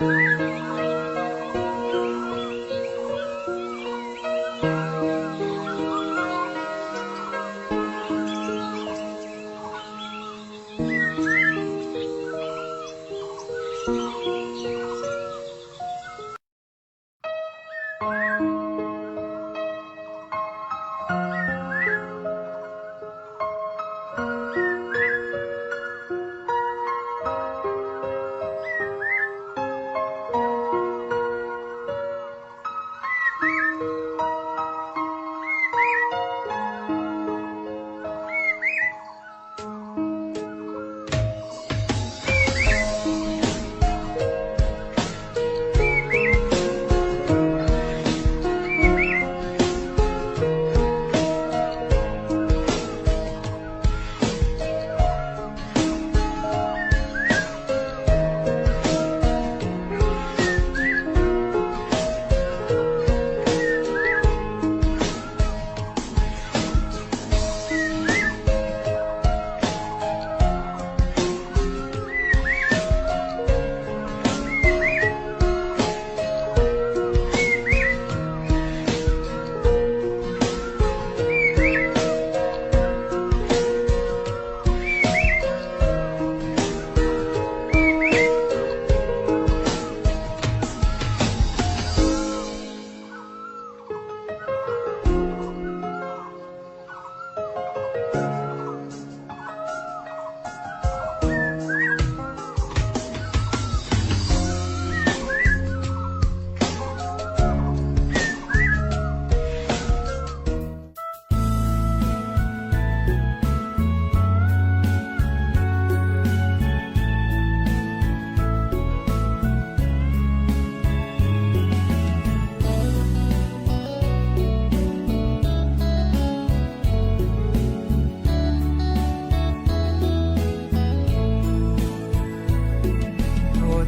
Tov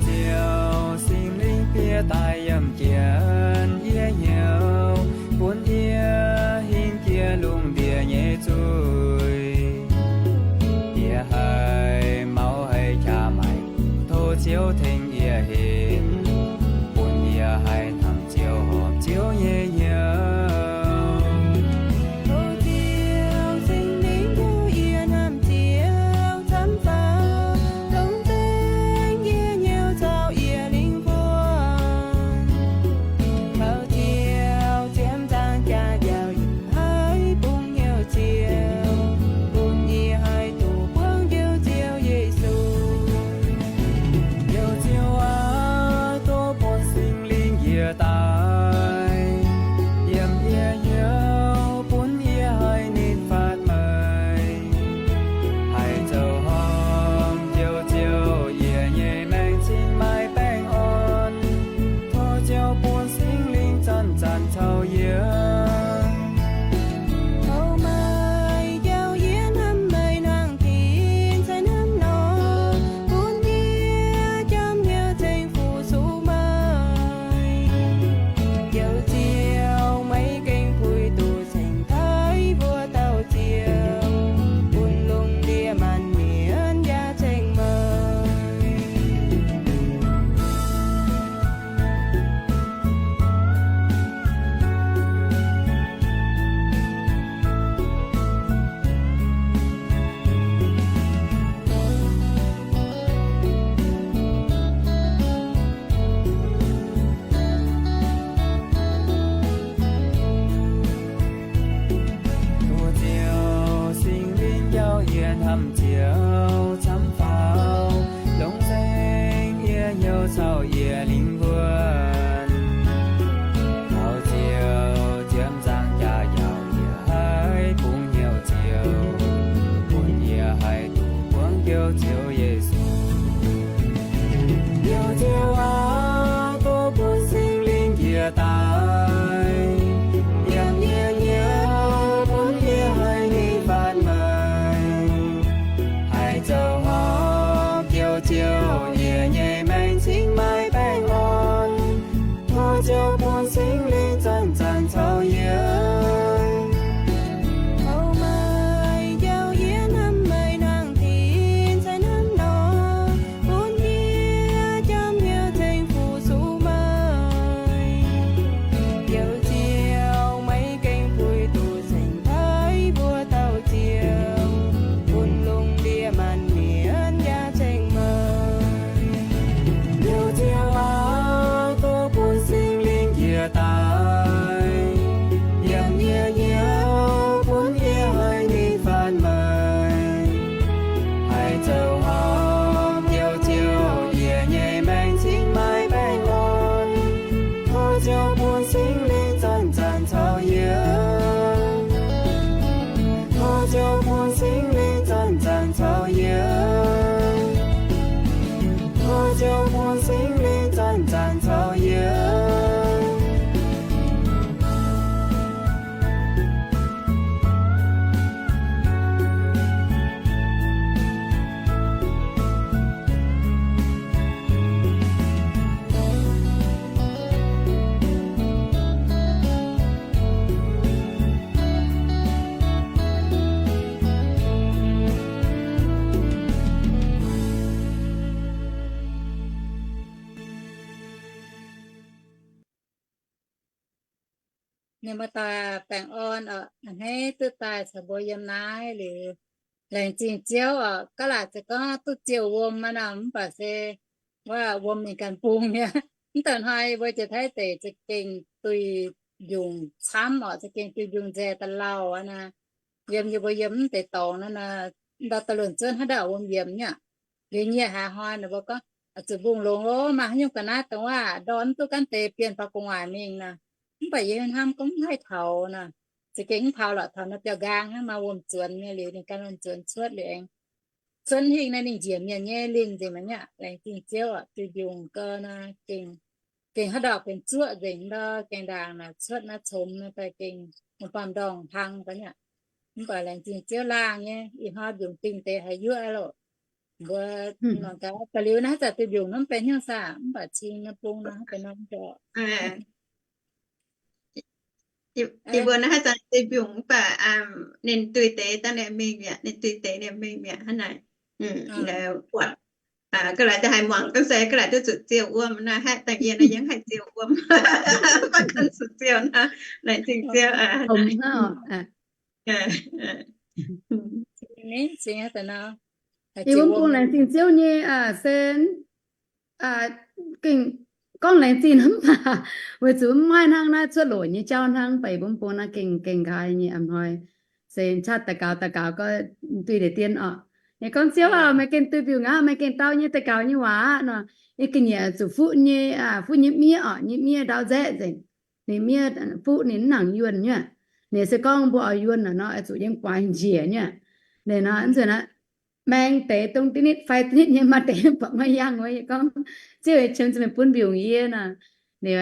Ziouv Singx Lingh fiev daaih yiem jienv yie hnyouv, bun yie hingh jiex lungh ndiev nyei zuiz. Yie haih maux haih qaqv maaic, tov Ziouv tengx yie henv, bun yie haih hnamv Ziouv horpc Ziouv nyei hnyouv. Tov Ziouv Singx Lingh heuc yie hnamv Ziouv camv faaux, dongh zengc yie hnyouv caux yie lingh wuonh. Tov Ziouv ziemx zaangc jaax njaaux yie, haih bungx hnyouv Ziouv, bun yie haih duqv buangv Njoux Ziouv Yesu. Njoux Ziouv aac, tov bun Singx Lingh yie daaih, yiem Ziouv bun Singx Lingh zanc-zanc caux yie. Tov Ziouv bun Singx Lingh zanc-zanc caux yie. Tov Ziouv bun Singx Lingh zanc-zanc caux yie. Ninh mbuo daaih baengh orn oc, a'hneiv duqv daaih caux mbuo yiem naaiv liuz, laengz zingh Ziouv oc. Gaav laaic se gorngv duqv ziouc wuom maiv nor, mv baac se wuov wuom mingh ganh bung nyei. Mv deix hnoi mbuo jiex Taiv deic za'gengh duih mbiungc camv oc, za'gengh duih mbiungc nzaeh da'lauh aqv naaic. Yiem yie mbuo yiem mv deix dorngx naaiv, ndau da'luonc zuonv haaix dauh wuom yiemx nyei aqv. Liuz nyie haaix hnoi ninh mbuo gorngv, zuqc mbungh longx loh, maaih haaix nyungc ga'naaiv dongh waac ndorn mv duqv gaanv deix bienh faaux gu'nguaaic mingh nor. Mv baac yie hnamv gorngv mv haih taux nor, za'gengh mv taux lorqc, taux naaiv biauv-nqaang hnangv, maaih wuom-nzuonx nyei liuz ninh gan wuom-nzuonx cuotv liuz aengx cuotv hingh naaiv ninh njiec mienh nyei linh nzengc mi'aqv. Laengz zingh Ziouv oc, duih mbiungc gau nor, gengh haaix dauh benx zuoqv nzengc ndau, gaengh ndaangc naaic cuotv naaiv congx naaiv daaih gengh mv baamh ndorngh hlang daaih nyei aqv. Mv baac laengz zingh Ziouv laangh nyei, ih hnoi mbiungc dingh deix haiz yuoqv aqv loh. Mbuo mangc gaax da'liuz naaiv haaix zanc duih mbiungc hnamv benx hnyouv saah, mv baac cing naaiv bung nor haaix benx norm jauv. Yie mbuo naaiv haaix zanc duih mbiungc mv baac ninh duih deix daaih ninh mingh mi'aqv, ninh duih deix ninh mingh mi'aqv hnangv naaic. Buatc ga'laaix daaih haih muangx duqv se ga'laaix duqv zuqc ziouc wuom naaiv, haeqv dangh yie naaiv yie mv haih ziouc wuom. Mv baac gan zuqc ziouc nor, laengz zingh Ziouv. Yie mbuo bun laengz zingh Ziouv nyei se gengh gorngv laengz zingh hnangv, weic zuqc mv maaih hnangv naaiv cuotv loc nyei jauv hnangv, baac yie mbuo bun naaiv gengh gengh nqa'haav nyei a'hnoi se qaqv daux gaux daux gaux gorngv duih deix dien oc. Yie gorngv, Ziouv aah, meih gengh duih mbiungc aqv, meih gengh dau nyei daux gaux nyei waac aqv nor, yie ga'nyiec zuqc fuqv nyei, fuqv nyei miev oc, nyei miev ndau nzaeqv nzengc. Ninh miev fuqv ninh mv nangc yuonh nyei aqv. Ninh se gorngv mbuo oix yuonh nor, oix zuqc yiem guaax njiec nyei aqv. Ninh nor, nzunc aqv, maeng deix dongh da'nitv fai da'nitv nyei maaih deix mv baac maiv yangh wuov. Yie gorngv, Ziouv, yie qiemx zuqc meih bun mbiungc yie nor. Ninh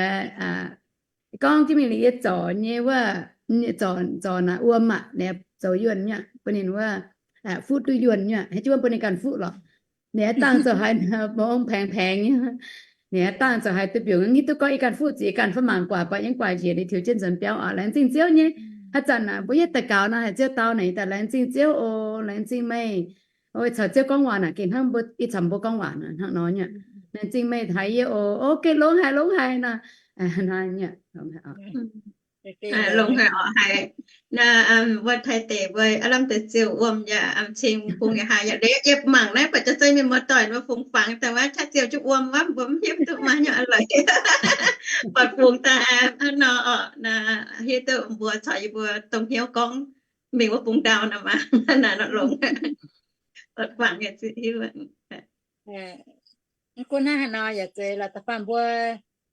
gorngv, Jienv mingh liuz yie zorc nyei wuov, zorc naaic wuom aqv, ninh zoux yuonh nyei aqv, bun ninh wuov fuqv duqv yuonh nyei aqv, haaix jiex wuov bun ninh ganh fuqv lorqc. Ninh aengx dangh zoux haaix, mbuo ong paengx paengx nyei. Ninh aengx dangh zoux haaix duih mbiungc, hnangv hiuv duqv gorngv yie ganh fuqv zuqc yie ganh fai mangc guaax, buatc yie guaax njiec ninh tiux jienv nzuonx biauv oc. Laengz zingh Ziouv nyei. Haaix zanc naaic mbuo yietv daux gaux naaic, haih Ziouv dau naaic, yie daaih laengz zingh Ziouv oc, laengz zingh meih. Weic caux Ziouv gorngv waac naaic gengh hnangv mbuo, ih caux mbuo gorngv waac naaic hnangv nor nyei. Laengz zingh meih haiz yie oc. O, gengh longx haic, longx haic nor. Longx haic oc, haiz naaiv wuov Taiv deic mbuo aav lamh deix ziouc wuom yaac cing bung yaac haiz yaac leiz yiem mangc naaiv buatc jaax zeiv mienh muoz-doic mbuo fungx fangx daaih wuov qaqv ziouc jienv wuom wuov, mbuo mv hiuv duqv maaih hnyouv a'leix. Buatc fungx daaih hnangv nor oc, hiuv duqv mbuo caux yie mbuo dongh hnyouv gorngv mingh wuov bung ndau nor maah, naaiv nor longx. Buatc fangx yaac hiuv. Mv gunv hnangv haaix nor yaac zeiz lorqc, da'faanh mbuo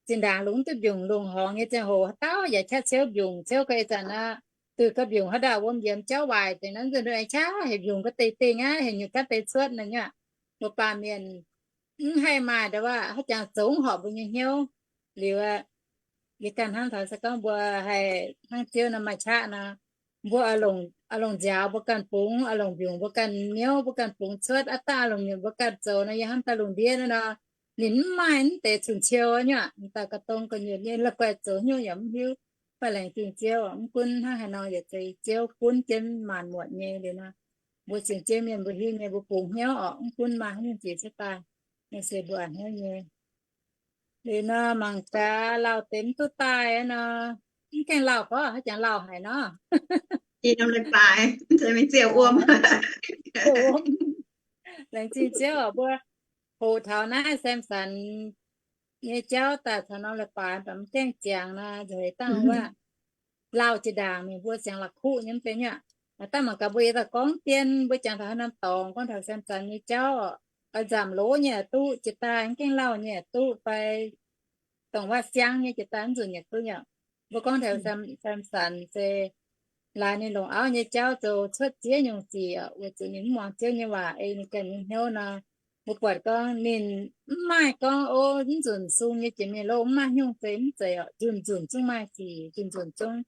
zinh ndaangc lungh duqv mbiungc lungh horngz nyei ziangh hoc, haaix dauh yaac qaqv ciouv mbiungc, ciouv gau ih zanc aqv. Duih gau mbiungc haaix dauh wuom yiemx jauv waaic nzengc nor, nzunc nduov aengx qaqv heuc mbiungc ga'deix dingh aqv, heuc nyutc gaanv deix cuotv nor nyei. Mbuo baamh mienh mv haih maaih ndau wuov haaix jangx zoux horpc mbuo nyei hnyouv. Liuz aqv, yie ganh hnamv taux se gorngv mbuo haih hnangv Ziouv nor maaih qaqv nor, mbuo oix longc nziaaux mbuo ganh bungx, oix longc mbiungc mbuo ganh miouv, mbuo ganh bungx cuotv, aav dangh oix longc nyutc mbuo ganh zoux nor, yie hnamv daaih lungh ndiev naaiv nor, ninh mv maaih mv deix cun-ciou nyei aqv. M'daaih ga'dong ga'nyuoqc nyei la'guaih zoux hnyouv yaac mv hiuv. Mv baac laengz zingh Ziouv, mv gunv hnangv haaix nor yaac zeiz Ziouv gunv jienv maanc muotc nyei liuz nor, mbuo sienx Ziouv mienh mbuo hiuv nyei mbuo bungx hnyouv orqc, mv gunv maaih haaix nyungc jiex cuotv daaih, naaiv se mbuo a'hneiv nyei. Liuz nor mangc gaax lauh deix mv duqv daaih nor, mv gaengh lauh gorngv haaix jangx lauh haic nor. Ih norm leiz-baaix mv zeiz mingh ziouc wuom. Laengz zingh Ziouv oc, mbuo hoqc taux naaiv Samson nyei jauv daaih taux norm leiz-baaix mv baac mv gaengh ziangx nor, nzunc dangh wuov lauh jiex ndaangc mingh mbuo ziangx la'kuqv nyei mv bei nyei aqv. Dangh mangc gaax mbuo yietc dauh gorngv dien mbuo jangx taux haaix norm dorngx, gorngv taux Samson nyei jauv oc, oix nzamc loz nyei duqv, jiex daaih mv gaengh lauh nyei duqv fai dongh waac-siang nyei jiex daaih mv nzunc yietc duqv nyei. Mbuo gorngv taux Sam, Samson se laaix ninh longc auv nyei jauv zoux cuotv ziex nyungc sic, weic zuqc ninh mv muangx Ziouv nyei waac, ei ninh ganh nyei hnyouv nor. Mbuo buatc gorngv ninh mv maaih gorngv, o, mv nzunc sung nyei jiex mienh loh, mv maaih nyungc zeiz mv zeiz oc. Nzunc nzunc zungv maaih sic, nzunc nzunc zungv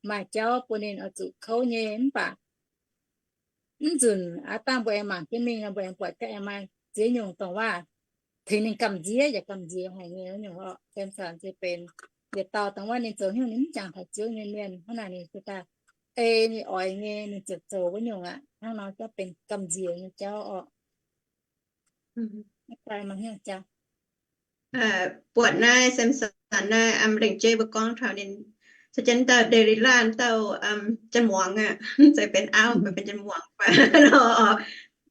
maaih jauv bun ninh oix zuqc kouv nyei. Mv baac mv nzunc aav dangh mbuo aengx mangc jienv mingh nor, mbuo aengx buatc gaax aengx maaih ziex nyungc dongh waac tengx ninh gamh nziex yaac gamh nziex haic nyei wuov nyungc oc. Samson se benx yietc dauh dongh wuov ninh zoux nyungc ninh mv jangx taux Ziouv nyei mienh hnangv naaic, ninh se daaih ei ninh oix nyei ninh ziouc zoux wuov nyungc aqv. Hnangv nor jauv benx gamh nziex nyei jauv oc. Buatc naaiv Samson naaiv, lengc jeiv mbuo gorngv taux ninh, caux jienv dauh Nde^li^laa dauh janx-muangz aqv, mv zeiz benx auv, mv benx janx-muangz,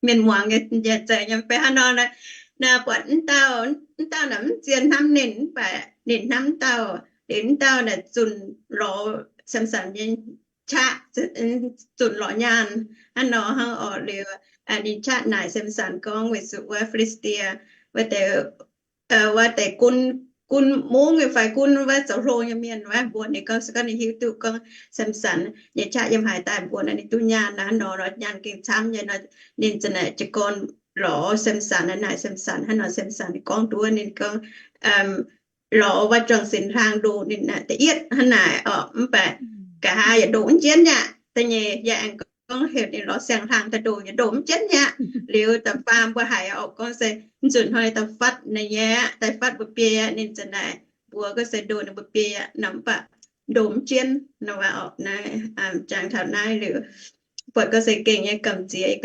mienh muangz nyei, zeiz nyei, mv benx hnangv nor. Naaiv buatc mv dauh, mv dauh naaic mv zien hnamv ninh, mv baac ninh hnamv mv dauh, liuz mv dauh naaic zunc lorz Samson nyei qaqv, zunc lorz nyaanh hnangv nor hnangv oc. Liuz ninh qaqv naaic Samson gorngv, weic zuqc wuov Fi^li^saa^die wuov deix, wuov deix gunv, gunv mungv fai gunv wuov zoux hlo nyei mienh wuov mbuox ninh gorngv, se gorngv ninh hiuv duqv gorngv Samson nyei qaqv yiem haaix daaih mbuox ninh duqv nyaanh nor, nor nyaanh gengh camv nyei nor, ninh za'naaic jiez gorn lorz Samson, naaic Samson hnangv nor. Samson ninh gorngv duqv, ninh gorngv, lorz wuov juang-sin hlang ndoh ninh da'yietv hnangv naaic oc. Mv baac nqa'haav yaac ndoh mv jienv aqv. Da'nyeic yaac aengx gorngv heuc ninh lorz siang-hlang daaih ndoh yaac ndoh mv jienv aqv. Liuz da'faam mbuo haiz oc, gorngv se mv nzunc hnoi da'fatv naaic nyei aqv, da'fatv mbu'biei aqv, ninh za'naaic mbuox gorngv se ndoh ninh mbu'biei aqv nor, mv baac ndoh mv jienv nor. Waac oc, naaiv jangx taux naaiv liuz, buatc gorngv se gengh nyei gamh nziex,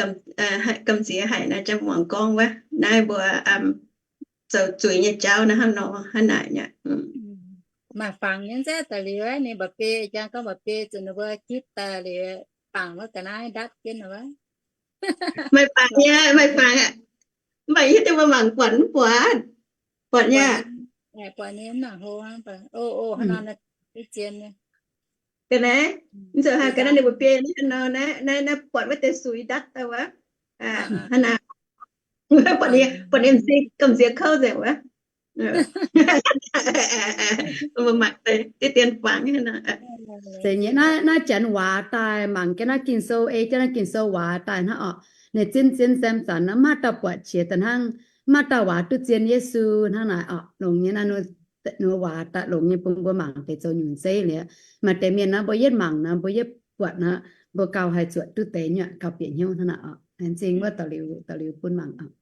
gamh nziex haic naaiv, janx-muangz gorngv wuov, naaiv mbuo zoux zuiz nyei jauv naaiv hnangv nor hnangv naaic nyei. Maaih fangx nyei nzengc daaih liuz, ninh mba'biei jangx gorngv mba'biei zuqc ninh mbuo gitv daaih liuz, fangx wuov ga'naaiv ndatv jienv wuov. Maaih fangx nyei, maaih fangx aqv. Mv baac hiuv duqv mbuo mangc buatc mv buatc, buatc nyei. Buatc nyei mv nangc hlo, o, o, hnangv nor, zien nyei. Ga'naaiv, mv zoux haaix ga'naaiv ninh mbuo biei naaiv nor, naaiv, naaiv buatc wuov deix suix ndatv daaih wuov. Hnangv naaic, buatc ninh, buatc ninh gamh nziex kouv nzengc wuov. Mbuo mangc deix dien fangx. Zeiz nyei, naaiv, naaiv janx waac daaih mangc jienv naaiv Ging-Sou, ei jienv naaiv Ging-Sou waac daaih hnangv oc. Ninh zien, zien Samson naaiv mv maaih dauh buatc qiex daaih hnangv, mv maaih dauh waac duqv zien Yesu hnangv naaic oc. Longx nyei naaiv, ninh waac daaih longx nyei bun mbuo mangc deix zoux nyungc zeiv liuz. Maaih deix mienh naaiv mbuo yietv mangc nor, mbuo yietv buatc nor, mbuo gauh haih zuotc duqv deix nyuoqc gauh bieqc hnyouv hnangv naaic oc. Laengz zingh wuov daux liuz, daux liuz bun mangc oc.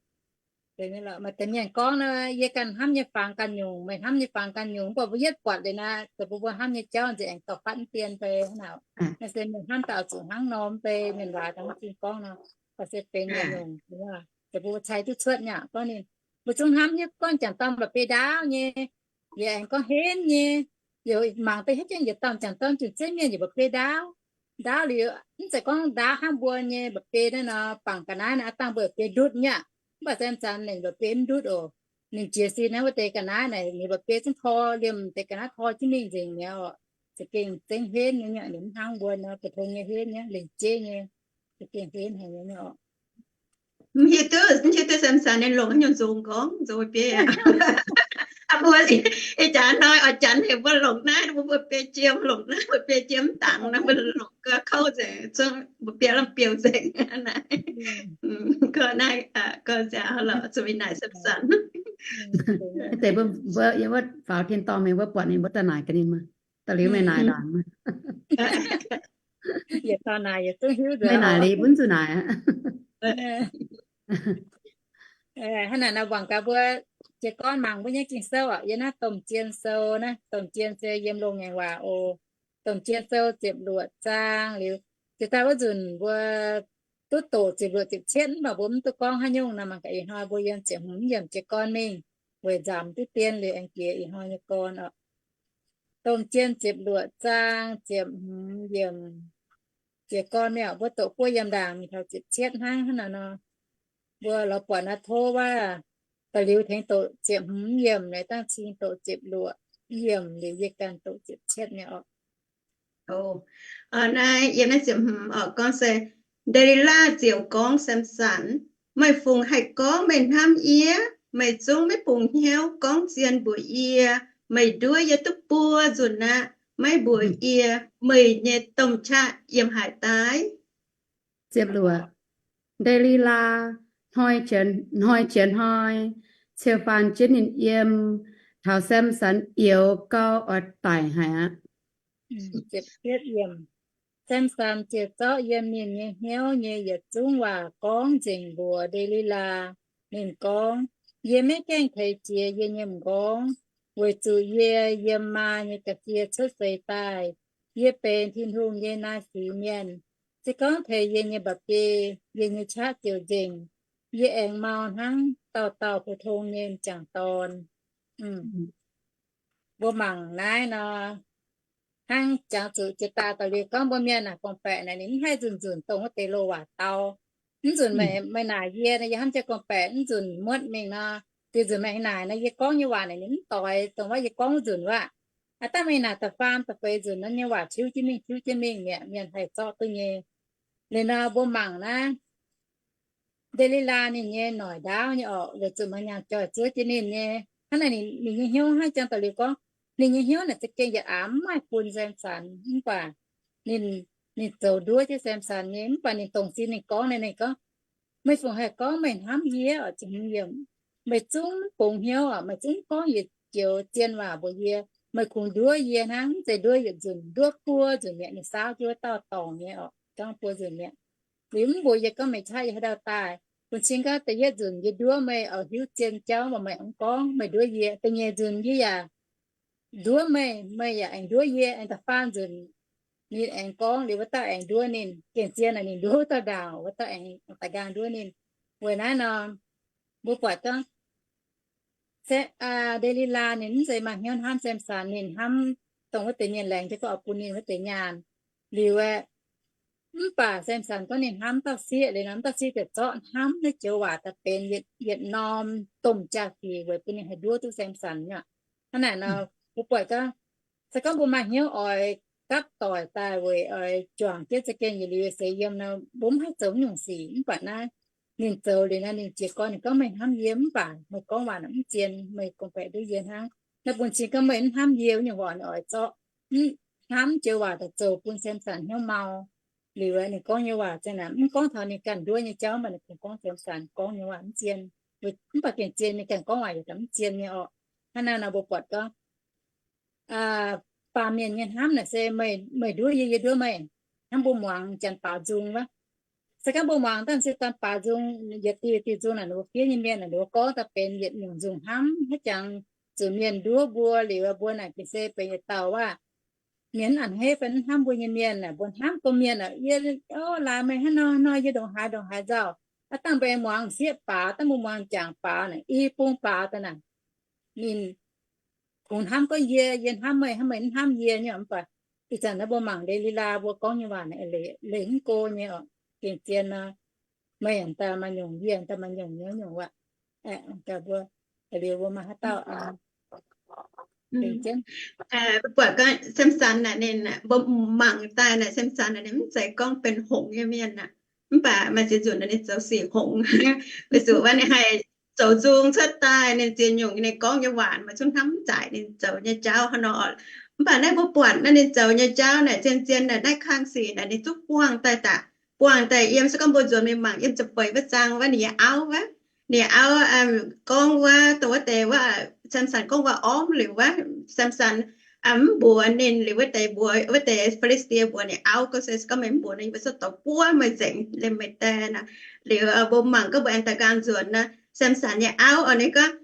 Maaih deix mienh gorngv nor, yie ganh hnamv nyei fangx ganh nyungc, meih hnamv nyei fangx ganh nyungc, mv baac mbuo yietv buatc liuz naaic, deix mbuo mbuo hnamv nyei jauv nziex aengx dorh fatv mv dien fai hnangv naaic. Naaiv se meih hnamv dauh zuqc hnangv nor mv bei mienh waac dangh mv zingh gorngv nor, baac se benx nyungc, deix mbuo cai duqv cuotv nyei. Gorngv ninh, mbuo zungv hnamv nyei gorngv jangc dorn mba'biei ndaauv nyei, yie aengx gorngv henv nyei, yie mangc deix hietv jienv yietc dauh jangc dorn jiex zengv mienh yaac mba'biei ndaauv. Ndaauv liuz, mv zeiz gorngv ndaauv hnangv mbuo nyei mba'biei naaiv nor, bangc ga'naaiv naaiv aav dangh mbuo mba'biei ndutv nyei aqv. Mv baac Samson ninh mba'biei mv ndutv oc. Ninh jiez sin naaiv wuov deix ga'naaiv naaic, ninh mba'biei zungv tor liemh deix ga'naaiv tor jienv mingh nzengc mi'aqv oc. Za'gengh zengv henv nyei, ninh mv hnangv mbuo nor, bu tong nyei henv nyei, lengc jeiv nyei, za'gengh henv haic nyei oc. Mv hiuv duqv, mv hiuv duqv Samson ninh longc haaix nyungc nzongc gorngv nzongc mba'biei aqv. Mbuo ih jaax hnoi oix janx heuc mbuo longc naaiv, mbuo mba'biei jiem, longc naaiv mba'biei jiem mv dangx nor, mbuo longc gauh kouv nzengc, zungv mba'biei lamh biouv nzengc naaiv. Gorngv naaiv, gorngv ziangh lorqc, zuqc mingh naaic Samson. Deix mbuo, mbuo yiem wuov faaux tin-dorngh mingh, mbuo buatc ninh mbuo daaih naaic gaax ninh maah. Da'liuz meih naaic ndaangc. Yietc dauh naaic yietc zungv hiuv nzengc. Meih naaic liuz mbuo mv zuqc naaic aqv. Hnangv naaic nor, wangc gaax mbuo jiez gorn mangc mbuo nyei Ging-Sou oc. Yiem naaiv Domh Jien Sou naaiv, Domh Jien se yiem Loz-Ngaengc Waac oc. Domh Jien Sou ziepc luoqc zaang liuz, jiex daaih wuov nzunc mbuo duqv doqc ziepc luoqc ziepc cietv, mv baac mbuo mv duqv gorngv haaix nyungc nor, mangc gaax ih hnoi mbuo yiem ziepc hmz yiemc jiez gorn mingh, weic nzamc duqv dien liuz aengx jiex ih hnoi nyei gorn oc. Domh Jien ziepc luoqc zaang ziepc hmz yiemc jiez gorn mingh oc. Mbuo doqc buo yiemc ndaangc mingh taux ziepc cietv hnangv. Hnangv naaic nor, mbuo lorz buatc naaiv tov wuov, da'liuz tengx doqc ziepc hmz yiemc, naaiv dangh cing doqc ziepc luoqc yiemc, liuz yie ganh doqc ziepc cietv nyei oc. Naaiv yiem naaiv ziepc hmz oc, gorngv se, Nde^li^laa ziouc gorngv Samson, Meih fungc haih gorngv meih hnamv yie? Meih zungv maiv bungx hnyouv gorngv zien mbuox yie. Meih nduov yie duqv buo nzunc aqv. Maiv mbuox yie meih nyei domh qaqv yiem haaix daaih. Ziepc luoqc. Nde^li^laa hnoi qiex, hnoi qiex hnoi, ciouv faanv jienv ninh yiem, taux Samson youz gau oix daic haic aqv. Samson ziouc zorqv yiem ninh nyei hnyouv nyei yietc zungv waac gorngv nzengc mbuox Nde^li^laa. Ninh gorngv, Yie maiv gaengh teix jiex yie nyei m'nqorngv, weic zuqc yie yiem maa nyei ga'sie cuotv seix daaih. Yie benx Tin-Hungh nyei naaiv sic mienh. Se gorngv teix yie nyei mba'biei, yie nyei qaqv ziouc nzengc. Yie aengx mau hnangv dauh dauh pou-tong nyei m'jangc dorn. Mbuo mangc naaiv nor, hnangv jangx zuqc jiex daaih daaih liuz gorngv mbuo mienh naaic gorngv-baeqc naaic ninh mv haih nzunc nzunc dongh wuov deix loz-waac dau. Mv nzunc meih, meih naaic yie nor, yie hnamv jienv gorngv-baeqc, mv nzunc muotv mingh nor, diex nzunc meih naaic nor, yie gorngv nyei waac naaic ninh mv doix, dongh wuov yie gorngv wuov nzunc wuov. Aav dangh meih naaic da'faam da'feix nzunc nor nyei waac tiuv jienv mingh, tiuv jienv mingh mi'aqv, mienh haih zorqv duqv nyei. Liuz nor mbuo mangc naaiv, Nde^li^laa ninh nyei noic ndaauv nyei orqc, weic zuqc maaih nyaanh joih zuov jienv ninh nyei. Hnangv naaic ninh nyei hnyouv hnangv jangx daaih liuz gorngv, ninh nyei hnyouv naaic za'gengh yietc aav mv maaih bun Samson, mv baac ninh, ninh zoux nduov jienv Samson nyei. Mv baac ninh dongh sin ninh gorngv naaic, ninh gorngv, Meih fungc haih gorngv meih hnamv yie oc, ziepc hmz yiemc. Meih zungv bungx hnyouv oc, meih zungv gorngv yietc joux zien waac mbuox yie. Meih kungx nduov yie hnangv, mv zeiz nduov yietc nzunc, nduov buo nzunc mi'aqv. Ninh saauv jienv wuov dauh dorngc nyei orqc, gorngv buo nzunc mi'aqv. Liuz mv mbuox yie gorngv meih qaqv yie haaix dauh daaih. Bun cing gaax da'yietv nzunc yie nduov meih oix hiuv zien jauv, mv baac meih mv gorngv meih nduov yie. Da'nyeic nzunc yie yaac nduov meih, meih yaac aengx nduov yie. Aengx da'faam nzunc ninh aengx gorngv liuz wuov dauh aengx nduov ninh. Gengh zien naaic ninh nduov wuov dauh ndaangc, wuov dauh aengx da'nqaang nduov ninh. Weic naaiv nor, mbuo buatc gorngv Nde^li^laa ninh mv zeiz maaih hnyouv hnamv Samson, ninh hnamv dongh wuov deix mienh laengz jienv gorngv oix bun ninh wuov deix nyaanh. Liuz aeqv, mv baac Samson gorngv ninh hnamv dauh sieqv liuz nor, dauh sieqv ziouc zorqv hnamv naaiv joux waac daaih benx yietc, yietc norm domh jaa-dingc weic bun ninh haih nduov duqv Samson nyei. Hnangv naaic nor, mbuo buatc gorngv, se gorngv mbuo maaih hnyouv oix gapv doic daaih weic oix juangc jienv za'gengh yietc liuz seix yiem nor, mbuo mv haih zoux nyungc sic. Mv baac naaiv ninh zoux liuz nor, ninh jiez gorn ninh gorngv, Meih hnamv yie mv baac meih gorngv waac naaic mv zien, meih gorngv-baeqc nduov yie hnangv. Naaiv bun cing gorngv meih mv hnamv yie wuov nyungc waac ninh oix zorqv hnamv joux waac daaih zoux bun Samson hnyouv mau. Liuz ninh gorngv nyei waac za'gengh naaic mv gorngv taux ninh ganh nduov nyei jauv, mv baac ninh kungx gorngv Samson gorngv nyei waac mv zien. Mv baac gengh zien ninh ganh gorngv waac yaac mv zien nyei orqc. Hnangv naaiv nor mbuo buatc gorngv baamh mienh nyei hnamv naaic se meih nduov yie, yie nduov meih, hnangv mbuo muangx janx baaux nzung wuov. Se gorngv mbuo muangx daaih se daaih baaux nzung, yietc diuh diuh nzung naaic, ninh mbuo fiev nyei mienh naaic, ninh mbuo gorngv daaih benx yietc nyungc nzung hnamv hnangv jangx zuqc mienh nduov mbuo liuz, mbuo naaic gengh se benx yietc dauh wuov mienh a'hneiv fai hnamv mbuo nyei mienh naaic, mbuo hnamv gorngv mienh aeqv, yie, o, laaix meih hnangv nor nor, yie ndongc haaix ndongc haaix nzauh. Aav dangh mbuo aengx muangx sieqv baaux, dangh mbuo muangx jangx baaux naaic, i bung baaux daaih naaic, ninh kungx hnamv gorngv yie, yie hnamv meih, hnangv meih mv hnamv yie nyei. Mv baac ih zanc naaiv mbuo mangc Nde^li^laa mbuo gorngv nyei waac naaic, leih mv go nyei orqc. Gengh zien nor, meih yaac daaih maaih nyungc, yie yaac daaih maaih nyungc nyei nyungc waac. Mbuo, liuz mbuo maaih haaix dauh buatc gorngv Samson naaic ninh, mbuo mangc daaih naaic Samson naaic ninh mv zeiz gorngv benx hngongx nyei mienh aqv. Mv baac maaih ziex nzunc naaic ninh zoux sic hngongx. Weic zuqc wuov ninh haih zoux nzung cuotv daaih, ninh ziex nyungc ninh gorngv nyei waac maaih zungv hnamv mv zaic ninh zoux nyei jauv hnangv nor. Mv baac naaiv mbuo buatc naaiv ninh zoux nyei jauv naaic zien-zien naaic, naaiv kang sic naaic ninh zungv buangh daaih daaih, buangh daaih yiem, se gorngv mbuo nzuonx mingh mangc yiem ziepc feix wuov zaang wuov ninh nyei auv wuov, ninh nyei auv gorngv wuov, dongh wuov deix wuov, Samson gorngv waac ormv liuz wuov, Samson mv mbuox ninh liuz, wuov deix mbuox, wuov deix Fi^li^saa^die mbuox ninh auv gorngv, se gorngv meih mv mbuox nor, yie mbuo cuotv douz buov meih nzengc, liemh meih die nor. Liuz mbuo mangc gorngv mbuo aengx daaih nqaang nzuonx nor, Samson nyei auv oc, ninh gorngv,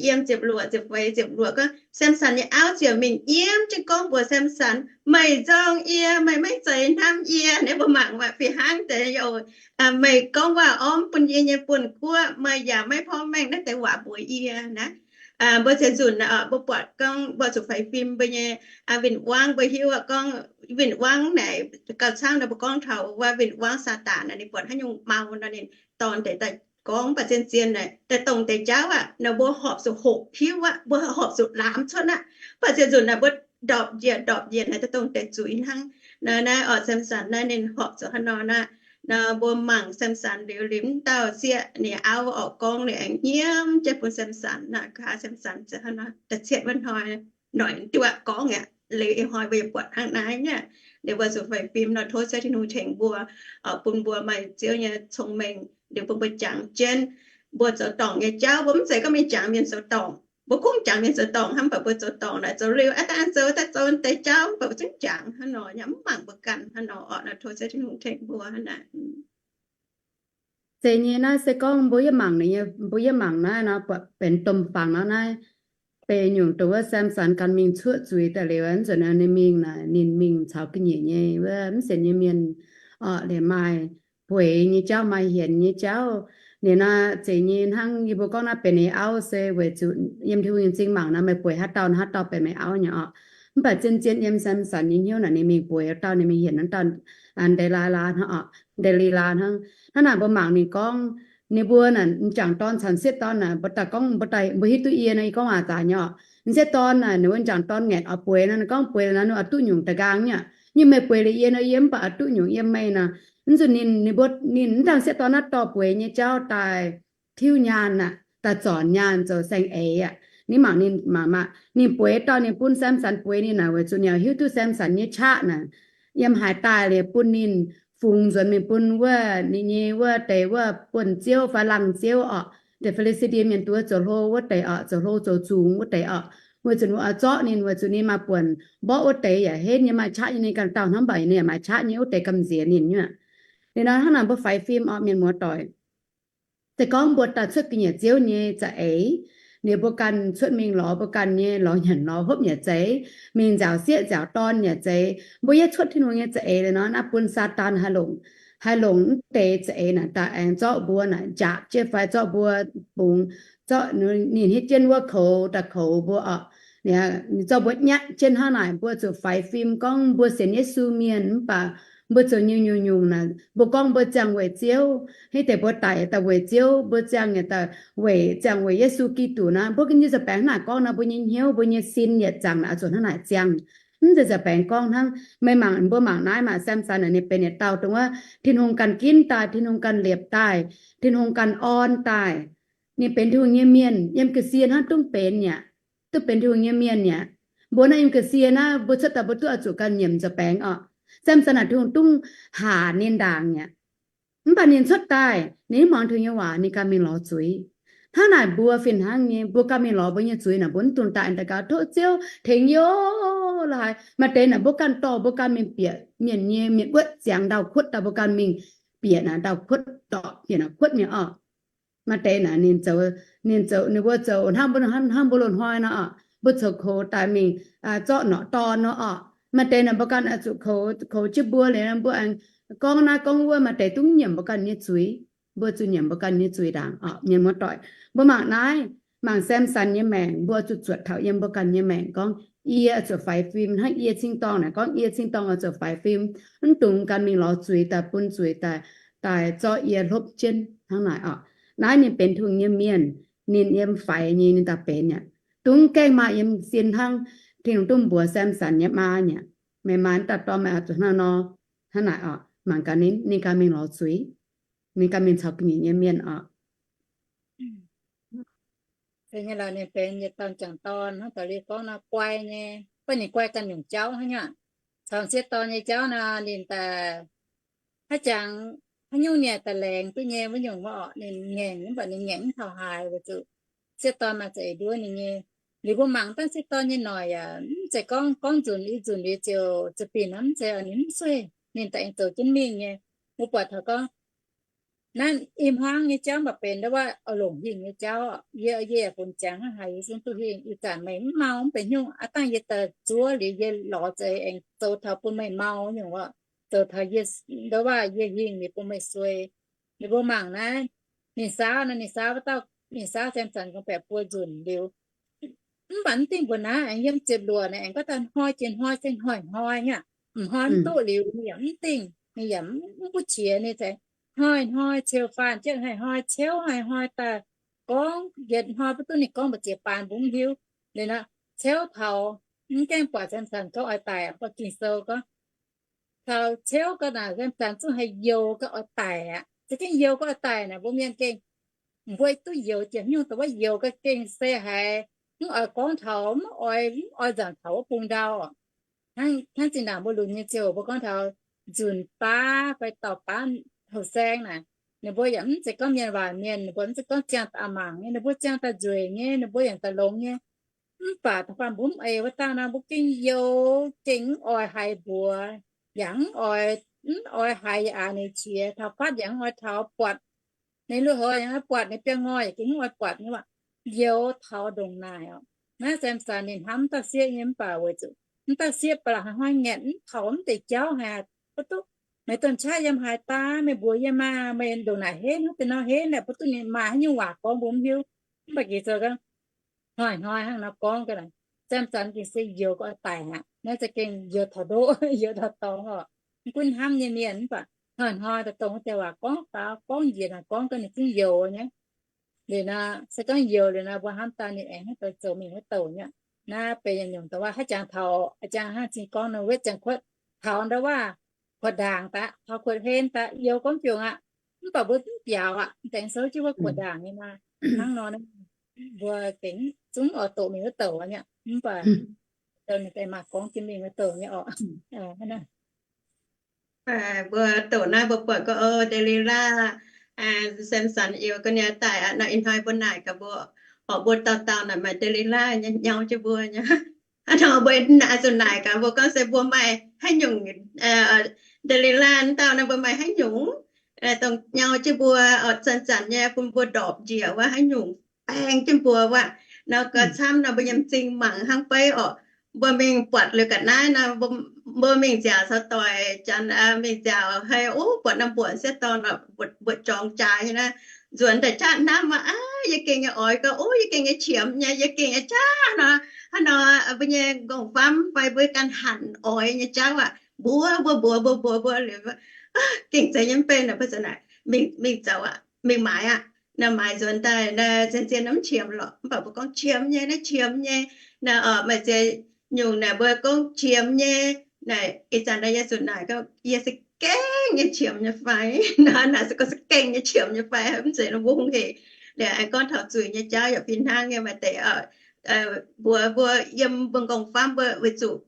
yiem ziepc luoqc, ziepc feix, ziepc luoqc gorngv, Samson nyei auv ziouc mingh yiem jienv gorngv mbuox Samson, Meih nzorng yie, meih maiv zeiz hnamv yie. Naaiv mbuo mangc waac fih hnangv deix, meih gorngv waac ormv bun yie nyei buonv-guoqv, meih yaac maiv porv mengh naaiv deix waac mbuox yie naaiv. Mbuo ziex nzunc mbuo buatc gorngv mbuo zuqc faix fim mbuo nyei win-wangv, mbuo hiuv gorngv win-wangv naaic gauh camv nor, mbuo gorngv taux wuov win-wangv Saadaan naaic, ninh buatc haaix nyungc mau nor ninh dorh deix daaih gorngv. Mv baac zien-zien naaic daaih dongh deix jauv aqv, naaic mbuo horpc zuqc hoqc hiuv aqv, mbuo horpc zuqc laamz cuotv aqv. Mv baac ziex nzunc naaic mbuo ndorpc njiec ndorpc njiec naaic daaih dongh deix zuiz hnangv. Naaiv, naaiv oc, Samson naaiv ninh horpc zuqc haaix nor naaiv, Nor mbuo mangc Samson liuz, liuz mv dauh sieqv ninh auv orqc gorngv liuz aengx nyiemv jienv bun Samson naaic, kaa Samson ziouc hnangv nor da'cietv wuov hnoi noic duqv gorngv aqv. Liuz ih hnoi mbuo yaac buatc hnangv naaiv nyei. Liuz mbuo zuqc faix fim nor tov Ziouv Tin-Hungh tengx mbuo, oc, bun mbuo maaih Ziouv nyei cong-mengh liuz bun mbuo jangx jienv. Mbuo zoux dorngc nyei jauv mbuo mv zeiz gorngv mingh jangx mienh zoux dorngc. Mbuo kungx jangx mienh zoux dorngc hnangv, mv baac mbuo zoux dorngc naaic zoux liuz aqv daaih zoux daaih zoux deix jauv mv baac mbuo zungv jangx hnangv nor, yaac mv mangc mbuo ganh hnangv nor orqc. Nor tov Ziouv Tin-Hungh tengx mbuo hnangv naaic. Zeiz nyei naaiv se gorngv mbuo yaac mangc ninh nyei, mbuo yaac mangc naaiv nor buatc benx domh fangx nor naaiv, benx nyungc dongh wuov Samson ganh mingh cuotv zuiz daaih liuz, nzunc ninh mingh naaic ninh mingh caux ga'nyiec nyei wuov mv sienx nyei mienh orqc, liemh maaih bueix nyei jauv, maaih hienx nyei jauv. Ninh naaiv zeiz nyei hnangv yie mbuo gorngv naaiv benx ninh auv se weic zuqc yiem Tin-Hungh nyei m'zing mangc naaiv meih bueix haaix dauh, haaix dauh benx meih auv nyei orqc. Mv baac zien-zien yiem Samson nyei hnyouv naaic ninh mingh bueix dauh, ninh mingh hienx wuov dauh, Ndelilaa hnangv orqc, Ndelilaa hnangv. Hnangv naaic mbuo mangc ninh gorngv, ninh mbuo naaic m'jangc dorn caux m'sieqv dorn naaic, mbuo daaih gorngv mbuo daaih mbuo hiuv duqv yie nor, yie gorngv waac zaaix nyei orqc. M'sieqv dorn naaic ninh mbuo m'jangc dorn ngaetc oix bueix nor, ninh gorngv bueix nor ninh oix duqv nyungc da'nqaang nyei. Yie meih bueix liuz yie nor, yie mv baac oix duqv nyungc yiem meih nor. Mv zuqc ninh, ninh mbuo, ninh mv dangh m'sieqv dorn naaiv dorh bueix nyei jauv daaih tiuv nyaanh aqv, daaih zornc nyaanh zoux saeng-eix aqv. Ninh mangc ninh mangc maah, ninh bueix dorh ninh bun Samson bueix ninh naaic weic zuqc ninh hiuv duqv Samson nyei qaqv naaic yiem haaix daaih liuz bun ninh fungx nzuonx mingh bun wuov ninh nyei wuov deix wuov buonv-ziouv fai laangz ziouv orqc, deix Fi^li^saa^die Mienh duqv zoux hlo wuov deix orqc, zoux hlo zoux zungx wuov deix orqc, weic zuqc ninh oix zorqv ninh, weic zuqc ninh maaih buonc mborqv wuov deix yaac henv nyei, maaih qaqv nyei ninh ganh dauh hnangv, mv baac ninh yaac maaih qaqv nyei wuov deix gamh nziex ninh nyei. Liuz nor hnangv naaic mbuo faix fim orqc, mienh muoz-doic. Se gorngv mbuo daaih cuotv ga'nyiec Ziouv nyei za'eix, liuz mbuo ganh cuotv mingh lorz mbuo ganh nyei lorz nyanc lorz hopv yaac zeiz, mingh nziaauc sieqv nziaauc dorn yaac zeiz, mbuo yaac cuotv Tin-Hungh nyei za'eix liuz nor, naaiv bun Saadaan haih longc, haih longc mv deix za'eix naaic daaih aengx zorqv mbuo naaic njaapc jienv fai zorqv mbuo bungx, zorqv ninh hietv jienv wuov koux daaih koux mbuo orqc. Ninh zorqv mbuo nyatv jienv hnangv naaic, mbuo zuqc faix fim gorngv mbuo sienx Yesu mienh mv baac mbuo zoux nyungc-nyungc naaic, mbuo gorngv mbuo ziangh weic Ziouv, hitv deix mbuo daic daaih weic Ziouv, mbuo ziangh yaac daaih weic, ziangh weic Yesu Giduc naaic, mbuo ga'nyiec nza'baengx hnangv naaic gorngv nor, mbuo nyei hnyouv, mbuo nyei sin yietc zaangc naaic zuqc hnangv naaic ziangh. Mv zeiz nza'baengx gorngv hnangv meih mangc, mbuo mangc naaiv maaih Samson naaic ninh benx yietc dauh dongh wuov Tin-Hungh ganh ginv daaih, Tin-Hungh ganh liepc daaih, Tin-Hungh ganh orn daaih. Ninh benx Tin-Hungh nyei mienh, yiem ga'sie hnangv dungv benx yaac, duqv benx Tin-Hungh nyei mienh yaac. Mbuo naaiv yiem ga'sie naaiv mbuo cuotv daaih mbuo duqv oix zuqc ganh nyiemc nza'baengx orqc. Samson naaic Tin-Hungh dungv haanc ninh ndaangc yaac. Mv baac ninh cuotv daaih ninh mv muangx Tin-Hungh nyei waac, ninh ganh mingh lorz zuiz. Hnangv naaic mbuo fih hnangv nyei, mbuo ganh mingh lorz mbuo nyei zuiz naaic, mbuo mv dungx daaih daux gaux, Tov Ziouv tengx yie oc. La'haaix maaih deix naaic mbuo ganh dorh mbuo ganh mingh bieqc mienh nyei, mienh wuotv ziangx ndau-kuotv daaih mbuo ganh mingh bieqc naaic ndau-kuotv dorh bieqc naaic kuotv nyei orqc. Maaih deix naaic ninh zoux, ninh zoux, ninh mbuo zoux hnangv mbuo, hnangv mbuo loz-hnoi nor orqc, mbuo coux koux daaih mingh zorqv norqc dorn nor orqc. Maaih deix naaic mbuo ganh oix zuqc koux, koux jienv mbuo liuz mbuo aengx gorngv naaiv gorngv wuov, maaih deix dungv nyiemc mbuo ganh nyei zuiz. Mbuo zuqc nyiemc mbuo ganh nyei zuiz ndaangc orqc, mienh muoz-doic. Mbuo mangc naaiv, mangc Samson nyei maengc, mbuo zuqc zuotc taux yiem mbuo ganh nyei maengc gorngv, yie oix zuqc faix fim hnangv yie cing-dorngh naaic gorngv, yie cing-dorngh oix zuqc faix fim, mv dungx ganh mingh lorz zuiz daaih bun zuiz daaih, daaih zorqv yie hlopv jienv hnangv naaic orqc. Naaiv ninh benx Tin-Hungh nyei mienh, ninh yiem faix nyei ninh daaih benx yaac. Dungx gaengh maaih yiem sin hnangv Tin-Hungh dungv mbuox Samson nyei maa yaac, meih maa daaih dorh meih oix zuqc hnangv nor, hnangv naaic orqc. Mangc gaax ninh, ninh ganh mingh lorz zuiz, ninh ganh mingh caux ga'nyiec nyei mienh orqc. Ninh benx yietc dauh m'jangc dorn hnangv doix liuz gorngv nor guai nyei, baac ninh guai ganh nyungc jauv hnangv nyei. Caux sieqv dorn nyei jauv nor ninh daaih haaix jangx haaix nyungc ninh daaih laengz duqv nyei wuov nyungc wuov orqc. Ninh ngaengc mv baac ninh ngaengc mv taux haaix weic zuqc sieqv dorn maaih za'eix nduov ninh nyei. Liuz mbuo mangc dangh sieqv dorn nyei noic yaac mv zeiz gorngv, gorngv nzunc i nzunc liuz ziouc za'binc hnangv, mv zeiz, ninh mv sueih, ninh daaih aengx zoux jienv mingh nyei. Mbuo buatc taux gorngv naaiv i hmuangv nyei jauv mv baac benx ndau wuov oix longc hingh nyei jauv. Yie, yie yaac funx ziangx hnangv haaix yie zungv duqv hingh. Ih zanc meih mv mau mv benx nyungc, aav dangh yie daaih zuov liuz yie lorz za'eix aengx zoux taux bun meih mau nyungc orqc. Zoux taux yie, ndau wuov yie hingh liuz bun meih suei. Ninh mbuo mangc naaiv, ninh saauv nor, ninh saauv wuov dauh, ninh saauv Samson gorngv baeqc buo nzunc liuz, mv baac mv dingh mbuoqc naaiv aengx yiem ziepc luoqc naaic aengx gorngv daaih hnoi jiex hnoi se hnoi-hnoi nyei, m'hnoi mv duqv liuz ninh yaac mv dingh, ninh yaac mv butv qiex, ninh se hnoi-hnoi ceu faanh jienv, hnoi-hnoi ceuv, hnoi-hnoi daaih gorngv yietc hnoi mv duqv ninh gorngv mbu'ziex baan mbuo mv hiuv. Liuz nor, ceuv taux mv gaengh buatc Samson gorngv oix daic, buatc Ging-Sou gorngv Taux ciouv gau naaic, Samson zungv haih youx gau oix daic aqv. Za'gengh youx gau oix daic naaic, mbuo mienh gengh, mbuo duqv youx jiex nyungc dongh wuov youx gau gengh se haiz mv oix gorngv taux, mv oix, mv oix nzangc taux wuov bung ndau oc. Hnangv zinh ndaangc mbuo lunx nyei ziouc mbuo gorngv taux nzunc baav fai dauh baav houh saeng naaic, ninh mbuo yaac mv zeiz gorngv mienh waaic mienh, ninh mbuo mv zeiz gorngv ziangh daaih mangc nyei, ninh mbuo ziangh daaih nzueic nyei, ninh mbuo yaac daaih longx nyei. Mv baac da'faanh mbuo mv eix wuov dauh nor, mbuo gengh youx, gengh mv oix haiz mbuox, yaac mv oix, mv oix haiz yaac aax ninh qiex, taux fatv yaac mv oix taux, buatc ninh lui-houx yaac mv oix buatc, ninh biangh ngoi yaac gengh mv oix buatc nyei waac. Youx taux ndongc naaic oc. Naaiv Samson ninh hnamv dauh sieqv nyei mv baac weic zuqc mv dauh sieqv ba'laqc hnoi-hnoi ngaetc mv taux mv deix jauv haic, mv duqv, meih domh qaqv yiem haaix daaih, meih mbuox yie maah, meih ndongc naaic henv, hnangv deix nor henv, mv duqv ninh maaih haaix nyungc waac gorngv mbuo mv hiuv. Mv baac gec zoux hnoi-hnoi hnangv nor gorngv ga'naaiv, Samson gengh se youx gau oix daic aqv. Naaiv za'gengh youx taux ndoqv, youx taux dorngx oc. Mv gunv hnamv nyei mienh mv baac hnoi-hnoi daaih dongh wuov deix waac gorngv faaux gorngv njiec naaic gorngv gau ninh zungv youx nyei. Liuz nor se gorngv youx liuz nor mbuo hnamv daaih ninh aengx hnangv doix zoux mingh wuov douc nyei. Naaiv benx yietc nyungc dongh waac haaix jangx taux, jangx hnangv zingh gorngv nor wetv ziangh kuotv taux ndau waac kuotv ndaangc daaih, taux kuotv hlen daaih youx gorngv biungc aqv. Mv baac mbuo mv biaux aqv, deix souv jienv wuov kuotv ndaangc nyei maah. Hnangv nor mbuo gengh zungv oix doqc mingh wuov douc nyei. Mv baac dongh ninh daaih mangc gorngv jienv mingh wuov douc nyei oc. Mbuo doqc naaiv mbuo buatc gorngv, o, Nde^li^laa, Samson youx ga'naaiv daic aqv nor, ih hnoi mbuo naaic gaax mbuo, orqc, mbuo dauh dauh naaic maaih Nde^li^laa nyei nyau jienv mbuo nyei. Hnangv nor mbuo naaic zuqc naaic gaax mbuo gorngv se mbuo maaih haaix nyungc, Nde^li^laa dauh naaic mbuo maaih haaix nyungc dongh nyau jienv mbuo, orqc, zanc-zanc nyei bun mbuo ndorpc njiec wuov, haaix nyungc baeng jienv mbuo wuov. Nor gauh camv nor mbuo nyei m'zing mangc hnangv beiv orqc. Mbuo mingh buatc liuz ga'naaiv nor, mbuo mingh nziaauc caux doic janx mingh nziaauc hei, o, buatc norm mbuoqc sieqv dorn, mbuoqc jorngx jaaix nyei naaiv, nzuonx daaih qaqv hnamv aqv, yie gengh nyei oix gau, o, yie gengh nyei qiemx nyei, yie gengh nyei qaqv nor. Hnangv nor mbuo nyei m'nqorngv-famv fai mbuo ganh hanc oix nyei jauv aqv, mbuox mbuo, mbuox mbuo, mbuox mbuo liuz, gengh zeiz nyei mv bei naaic, mbuo za'naaic mingh zoux aqv, mingh maaiz aqv. Naaiv maaiz nzuonx daaih naaiv zien-zien mv qiemx lorqc, mv baac mbuo gorngv qiemx nyei, naaiv qiemx nyei. Naaiv orqc, maaih ziex nyungc naaic mbuo gorngv qiemx nyei. Naaiv ih zanc naaiv Yesu naaic gorngv, yie se gengh nyei qiemx nyei fai? Naaiv naaic se gorngv se gengh nyei qiemx nyei fai? Mv zeiz lungh hec. Liuz aengx gorngv taux zuiz nyei jauv yaac fih hnangv nyei, maaih deix mbuox mbuo yiem mbuo m'nqorngv-famv mbuo weic zuqc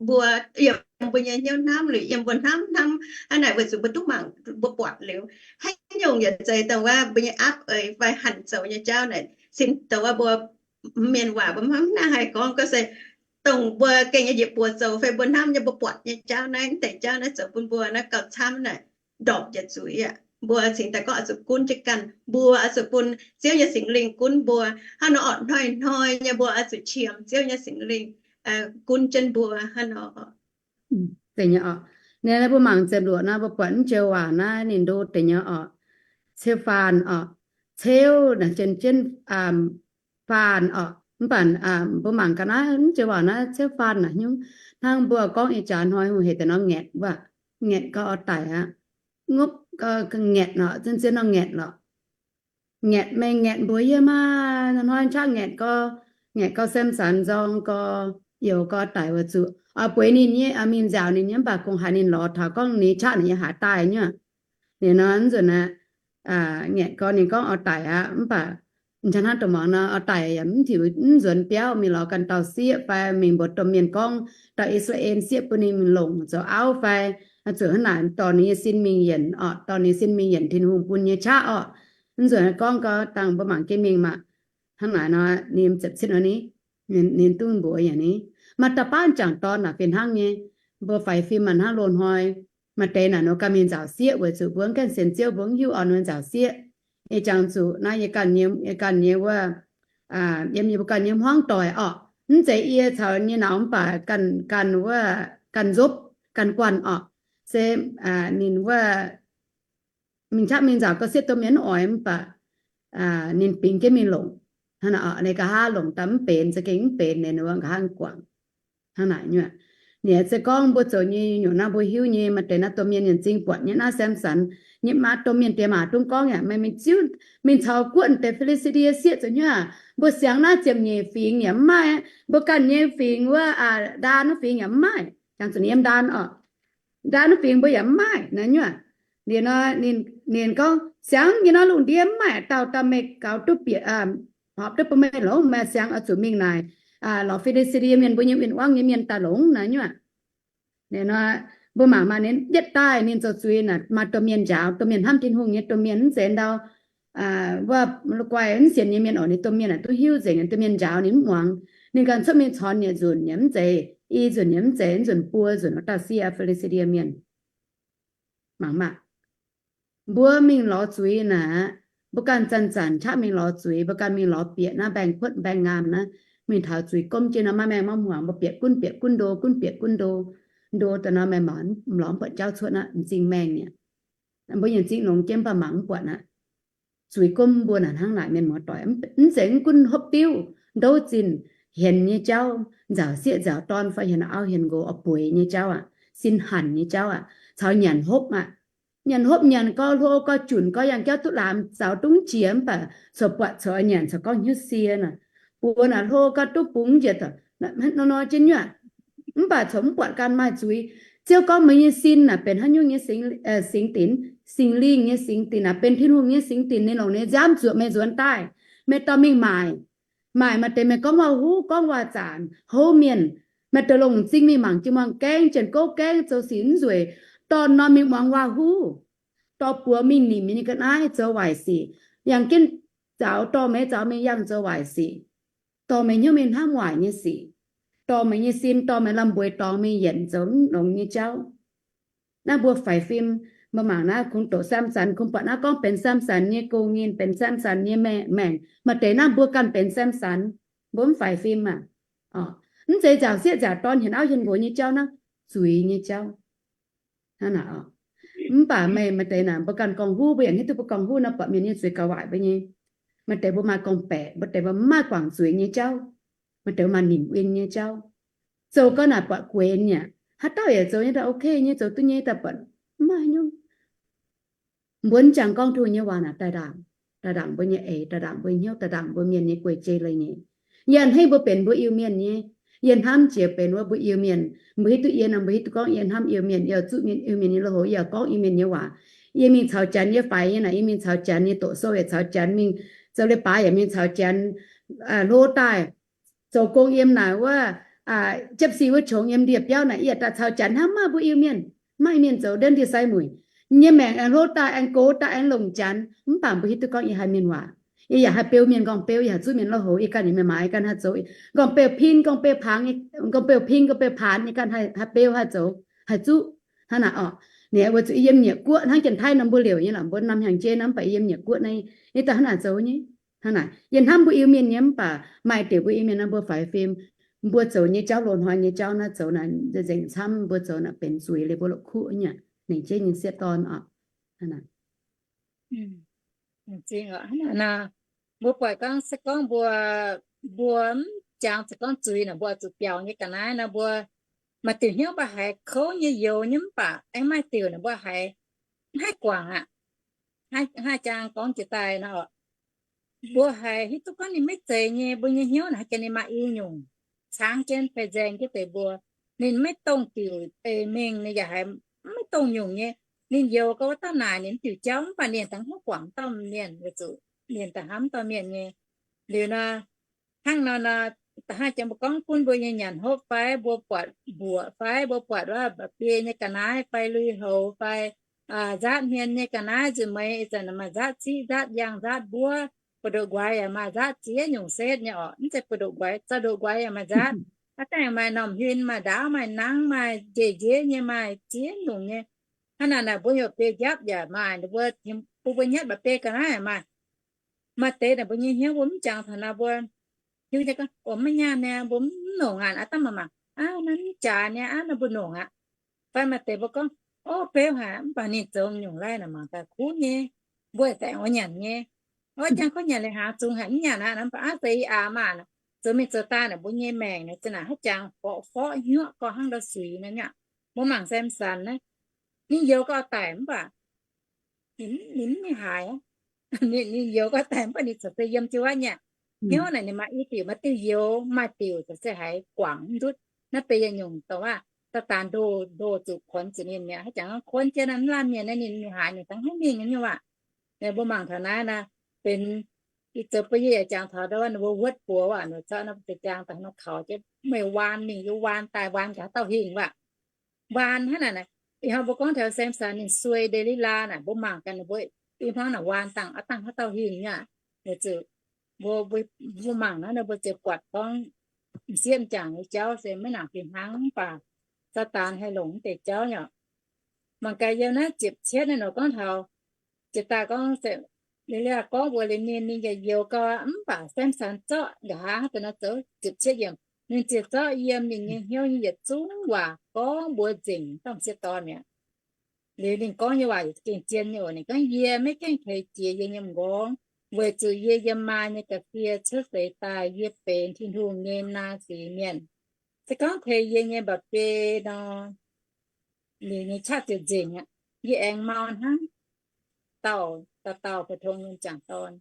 mbuo yiem mbuo nyei hnyouv hnamv liuz, yiem mbuo hnamv hnamv hnangv naaic weic zuqc mbuo duqv mangc, mbuo buatc liuz, haaix nyungc yaac zeiz dongh wuov mbuo nyei aapv eix fai hanc zoux nyei jauv naaic, cin dongh wuov mbuo mienh waac mbuo mv hnangv haih gorngv, gorngv se dongh mbuo gengh nyei njiec buoz zoux fai mbuo hnamv nyei, mbuo buatc nyei jauv naaiv, mv deix jauv naaiv zoux bun mbuo naaiv gauh camv naaic ndorpc njiec zuiz aqv. Mbuo cingx daaih gorngv oix zuqc gunv jienv ganh, mbuo oix zuqc bun Ziouv nyei Singx Lingh gunv mbuo. Hnangv nor orqc, hnoi-hnoi nyei mbuo oix zuqc qiemx Ziouv nyei Singx Lingh gunv jienv mbuo hnangv nor. Deix nyei orqc, naaiv mbuo mangc ziepc luoqc naaiv mbuo buatc mv joux waac naaiv ninh ndo deix nyei orqc. Ceu faanh orqc, ceu naaic jienv jienv faanh orqc. Mv baac mbuo mangc gaax naaiv mv joux waac naaiv ceu faanh naaic nyungc, hnangv mbuo gorngv ih jaax hnoi hungh hec deix nor ngaetc wuov, ngaetc gau oix daic aqv. Ngopv ngaetc orqc, zien-zien nor ngaetc lorqc. Ngaetc, meih ngaetc mbuox yie maah, hnoi qaqv ngaetc gau, ngaetc gau Samson nzorng gau, youx gau daic weic zuqc oix bueix ninh nyei, mingh nziaauc ninh nyei, mv baac kungx haiz ninh lorz taux gorngv ninh qaqv ninh nyei haaix daaih nyei. Liuz nor nzunc aqv, ngaetc gau ninh gorngv oix daic aqv, mv baac hnangv dongh muangx nor oix daic yaac mv nzuonx biauv, mingh lorz ganh dauh sieqv fai mingh mbuox domh mienh gorngv dauh I^saa^laa^en sieqv bun ninh mingh longc zoux auv fai zuqc hnangv naaic dorh ninh nyei sin mingh yienc orqc, dorh ninh sin mingh yienc Tin-Hungh bun nyei qaqv orqc. Nzunc gorngv gau dangh mbuo mangc jienv mingh maah. Hnangv naaic nor ninh ziepc cietv nor ni, ninh duqv mbuox yaac ni, maaih dauh baav jangc dorn naaic fih hnangv nyei. Mbuo faix fim maaih hnangv loz-hnoi maaih deix naaic nor ganh mingh nzaaux sieqv weic zuqc mbuo mv gaengh sienx Ziouv mbuo mv hiuv orqc ninh nzaaux sieqv. Ih jangx zuqc naaiv yie ganh nyei, yie ganh nyei wuov, yiem yie mbuo ganh nyei hmuangv doic orqc, mv zeiz yie caux nyei nauz mv baac ganh, ganh wuov, ganh nzopv, ganh guanh orqc. Se ninh wuov mingh qaqv mingh nzaaux gau sieqv domh mienh mv oix mv baac ninh bingx jienv mingh longc. Hnangv naaic orqc, ninh nqa'haav longc daaih mv benx, za'gengh mv benx, ninh wuov nqa'haav guangc. Hnangv naaic nyuoqc. Ninh se gorngv mbuo zoux nyei nyungc naaiv mbuo hiuv nyei, maaih deix naaiv domh mienh yaac m'zing buatc nyei naaiv Samson nyei maa, domh mienh diex maac dungx gorngv yaac meih mingh ziouv mingh caux guoqv deix Fi^li^saa^die Sieqv zoux nyuoqc. Mbuo siangx naaiv ziepc nyeic fingx yaac mv maaih, mbuo ganh nyei fingx wuov, ndaan wuov fingx yaac mv maaih, jangx zuqc ninh yiem ndaan orqc. Ndaauv naaiv fingx mbuo yaac mv maaih naaiv nyuoqc. Liuz nor ninh, ninh gorngv, Siangx nyei nor lungh ndiev mv maaih dauh dauh meih gaux duqv bieqc, horpc duqv bun meih longx. Meih siangx oix zuqc mingh naaic lorz Fi^li^saa^die Mienh mbuo nyei win-wangv nyei mienh daaih longx naaiv nyuoqc. Mbuo mangc maaih ninh yietv daaih ninh zoux zuiz naaic maaih domh mienh njaaux, domh mienh hnamv Tin-Hungh nyei domh mienh, mv zeiz ndau wuov guai mv sienx nyei mienh oc. Ninh domh mienh aah, duqv hiuv nzengc, ninh domh mienh njaaux ninh mv muangx. Ninh ganh cuotv mingh corc nyei nzunc yaac mv zeiz, i nzunc yaac mv zeiz, nzunc buo nzunc wuov dauh sieqv Fi^li^saa^die Mienh. Mangc maah! Mbuo mingh lorz zuiz naaic, mbuo ganh zanc-zanc qaqv mingh lorz zuiz, mbuo ganh mingh lorz bieqc naaiv mbaengx-kuotv mbaengx-ngaamh naaiv, mingh taux zuiz gomv jienv nor, maaih maengh maiv hmuangx, mbuo bieqc gunv bieqc gunv ndo, gunv bieqc gunv ndo, ndo daaih nor, meih mangc mv lorz mv buatc jauv cuotv aqv, m'zing maengh nyei. Mbuo nyei m'zing longx jienv mv baac mangc mv buatc aqv. Zuiz gomv mbuo naaic hnangv naaic, mienh muoz-doic, mv zeiz mv gunv hopv diuv, ndouv zinh, hienx nyei jauv, nzaaux sieqv nzaaux dorn fai hienx auv hienx nqox oix bueix nyei jauv aqv, sin hanc nyei jauv aqv, caux nyanc hopv aqv. Nyanc hopv nyanc gau, hlo gau, junc gau, yangh jauv duqv laamx zaux dungv jiex mv baac corc buatc corc nyanc corc gorngv hnyouv sie naaic. Buoz naaic hlo gau, duqv bungx njiec nor nor jienv nyuoqc. Mv baac corc mv buatc ganh maaih zuiz. Ziouv gorngv meih nyei sin naaic benx haaix nyungc nyei singx dinc? Singx Lingh nyei singx dinc naaic, benx Tin-Hungh nyei singx dinc. Ninh longc ninh nziaamv zuoqc meih nzuonx daaih. Meih dorh mingh maaic. Maaic maaih deix meih gorngv waac-huv, gorngv waac-zaanc, houv mienh. Maaih deix longc m'zing mingh mangc jiu-muangh gaengv, janx-gouv gaengv, zoux sic mv nzueic, dorh norm mingh muangx waac-huv, dorh buoz mingh nimc nyei ga'naaiv zoux waaic sic, yangh jienv zaux dorh meih zaux mingh yangh zoux waaic sic, dorh meih hnyouv mingh hnamv waaic nyei sic, dorh meih nyei sin, dorh meih lamh mbueix dorngx mingh yienc zoux mv longx nyei jauv. Naaiv mbuo faix fim, mbuo mangc naaiv kungx doqc Samson, kungx buatc naaiv gorngv benx Samson nyei gong-nyin, benx Samson nyei maengc. Maaih deix naaiv mbuo ganh benx Samson, mbuo mv faix fim aac. Mv zeiz nzaaux sieqv nzaaux dorn, hienx auv hienx nqox nyei jauv naaiv, zuiz nyei jauv. Hnangv naaic oc. Mv baac meih, maaih deix naaic mbuo ganh gorngv huv, mbuo yaac hiuv duqv mbuo gorngv huv nor buatc mienh nyei zuiz gaux waaic mbuo nyei. Maaih deix mbuo maaih gorngv-baeqc, maaih deix mbuo mv maaih guangc zuiz nyei jauv. Maaih deix maaih nimc win nyei jauv. Zoux gau naaic buatc guenx yaac haaix dauh yaac zoux nyei daaih ok nyei, zoux duqv nyei daaih buatc mv maaih haaix nyungc. Mbuo mv jangx gorngv Tin-Hungh nyei waac naaic daaih ndaangc, daaih ndaangc mbuo nyei eix, daaih ndaangc mbuo hnyouv, daaih ndaangc mbuo mienh nyei guei jei leiz-nyeic. Yie a'hneiv mbuo benx mbuo Iu-Mienh nyei. Yie hnamv jiex benx wuov mbuo Iu-Mienh. Mbuo hiuv duqv yie nor, mbuo hiuv duqv gorngv yie hnamv Iu-Mienh, yie zuqv mienh Iu-Mienh nyei lui-houx, yie yaac gorngv Iu-Mienh nyei waac. Yie mingh caux janx nyei faix nyei naaic, yie mingh caux janx nyei doqc sou yaac caux janx mingh zoux leiz-baaix yaac mingh caux janx hlo daaih. Zoux gong yiem naaic wuov Japv Si wuov qongx yiem ndie-biauv naaic, yie yaac daaih caux janx hnangv, maaih mbuo Iu-Mienh, maaih Iu-Mienh zoux ndie sai muic. Nyei maengc aengx hlo daaih, aengx gox daaih, aengx longc janx, mv baac mbuo hiuv duqv gorngv yie haih mienh waac. Yie yaac haih beu mienh nqorngv-beu, yie haih zuqv mienh lui-houx, yie ganh yaac mienh maaiz, yie ganh haih zoux nqorngv-beu pin, nqorngv-beu pangx, nqorngv-beu pin, nqorngv-beu paanx, yie ganh haih beu, haih zoux, haih zuqv. Hnangv naaic oc. Ninh mbuo zuqc yiem nyiec guoqv hnangv Janx-Taiv norm mbuo liouc nyei lorqc, mbuo norm hnyangx-jeiv naaiv mv baac yiem nyiec guoqv naaiv, yie daaih hnangv naaic zoux nyei. Hnangv naaic, yie hnamv mbuo Iu-Mienh nyei mv baac maaih deix mbuo Iu-Mienh naaiv mbuo faix fim, mbuo zoux nyei jauv, loz-hnoi nyei jauv naaiv zoux naaic nzengc camv, mbuo zoux naaic benx zuiz liuz mbuo la'kuqv nyei, nengc jeiv nyei sieqv dorn oc. Mbuo buatc gorngv se gorngv mbuo, mbuo mv jangx se gorngv zuiz naaic mbuo zuqc biaux nyei ga'naaiv nor, mbuo maaih diuc hnyouv mbuo haiz kouv nyei youx nyei mv baac aengx maaih diuc naaic mbuo haiz mv haih guangc aqv. Haih jangx gorngv jiex daaih nor, mbuo haiz hiuv duqv gorngv ninh maiv zeiz nyei, mbuo nyei hnyouv naaic haaix jiex ninh maaih i nyungc caangv jienv fai nzaeng jienv deix mbuo. Ninh maiv dongh diuc eix mingh, ninh yaac haiz maiv dongh nyungc nyei. Ninh youx gau wuov dauh naaic ninh diuc jauv mv baac ninh dangh hnyouv guangc dauh mienh weic zuqc ninh da'hnamv dauh mienh nyei. Liuz nor, hnangv nor nor, da'hnangv jangx mbuo gorngv gunv mbuo nyei nyanc hopv fai mbuo buatc mbuoqc fai mbuo buatc wuov mba'biei nyei ga'naaiv fai lui-houx fai nzaatv hmien nyei ga'naaiv nzuih meix, ih zanc maaih nzaatv ziqv, nzaatv yangh, nzaatv mbuov, buoz-ndoqv nquaix yaac maaih nzaatv ziex nyungc setv nyei orqc. Mv zeiz buoz-ndoqv nquaix, zaux-ndoqv nquaix yaac maaih nzaatv. Aav dangh maaih normh huin, maaih ndaauv, maaih nangv, maaih njiec njiec nyei, maaih ziex nyungc nyei. Hnangv naaic naaic mbuo nyei mba'biei njapv yaac maaih, mbuo, bun mbuo nyatv mba'biei ga'naaiv yaac maaih. Maaih deix naaic mbuo nyei hnyouv mbuo mv jangx taux naaic mbuo hiuv nyei gorngv, o, maiv nyaanh niaa, mbuo mv nongc aqv. Aav dangh maaih mangc, aav, naaiv mv jaax niaa, aav, naaiv mbuo nongc aqv. Fai maaih deix mbuo gorngv, o, beu haic, mv baac ninh zoux nyungc lai naaic mangc daaih kuv nyei, mbuo daaih oix nyanc nyei. O, jangx gorngv nyanc liuz hnaangx zungx haic, mv nyanc aqv. Naaiv mv baac aav zeiz i aax maah, zoux mingh zoux daaih naaic mbuo nyei maengc naaic zinh naaic haaix jangx forqv forqv hnyuoqv gorngv hnangv ndau suiz naaiv nyei. Mbuo mangc Samson naaiv, ninh youx gau daic mv baac ninh mv haaiz, ninh youx gau daic mv baac ninh corc se yiem jienv wuov nyei. Hnyouv naaic ninh maaih i diuc, maaih diuc youx, maaih diuc corc se haiz guangc mv ndutv. Naaiv benx yietc nyungc dongh aav, Saadaan ndoh, ndoh zuqc kuonx zuqc ninh mi'aqv. Haaix jangx kuonx jienv naaiv laanh mienh naaiv, ninh mingh haaix ninh dangh haaix mingh nyei waac. Mbuo mangc taux naaiv nor, benx zoux bun yie yaac jangx taux ndau wuov, ninh mbuo wuotv buoz waac, ninh corc nor za'jangx daaih nor kaux jienv meih waan mingh, yie waan daaih, waan gaax haaix dauh hingh waac. Waan hnangv naaic. Ih hnoi mbuo gorngv taux Samson ninh suei Ndelilaa naaic, mbuo mangc gaax ninh mbuo ih hnoi naaic waan dangh aqv, dangh haaix dauh hingh nyei aqv. Weic zuqc mbuo, mbuo mangc naaiv, ninh mbuo ziouc buatc gorngv m'sieqv m'jangc nyei jauv se maiv nangc fih hnangv, mv baac Saadaan haih longc mv deix jauv nyei. Mangc gaax yiem naaiv ziepc cietv naaiv nor gorngv taux, jiex daaih gorngv se, Ndelilaa gorngv mbuox liuz ninh, ninh yaac youx gau aqv, mv baac Samson zorqv nqa'haav deix nor zoux. Ziepc cietv yiemc, ninh ziouc zorqv yiem ninh nyei hnyouv nyei yietc zungv waac gorngv mbuox nzengc dauh m'sieqv dorn mi'aqv. Liuz ninh gorngv nyei waac gengh zien nyei oc. Ninh gorngv, Yie maiv gaengh teix jiex yie nyei m'nqorngv, weic zuqc yie yiem maa nyei ga'sie cuotv seix daaih, yie benx Tin-Hungh nyei naasix mienh. Se gorngv teix yie nyei mba'biei nor, ninh nyei qaqv ziouc nzengc aqv. Yie aengx mau hnangv dauh dauh dauh pou-tong nyei m'jangc dorn.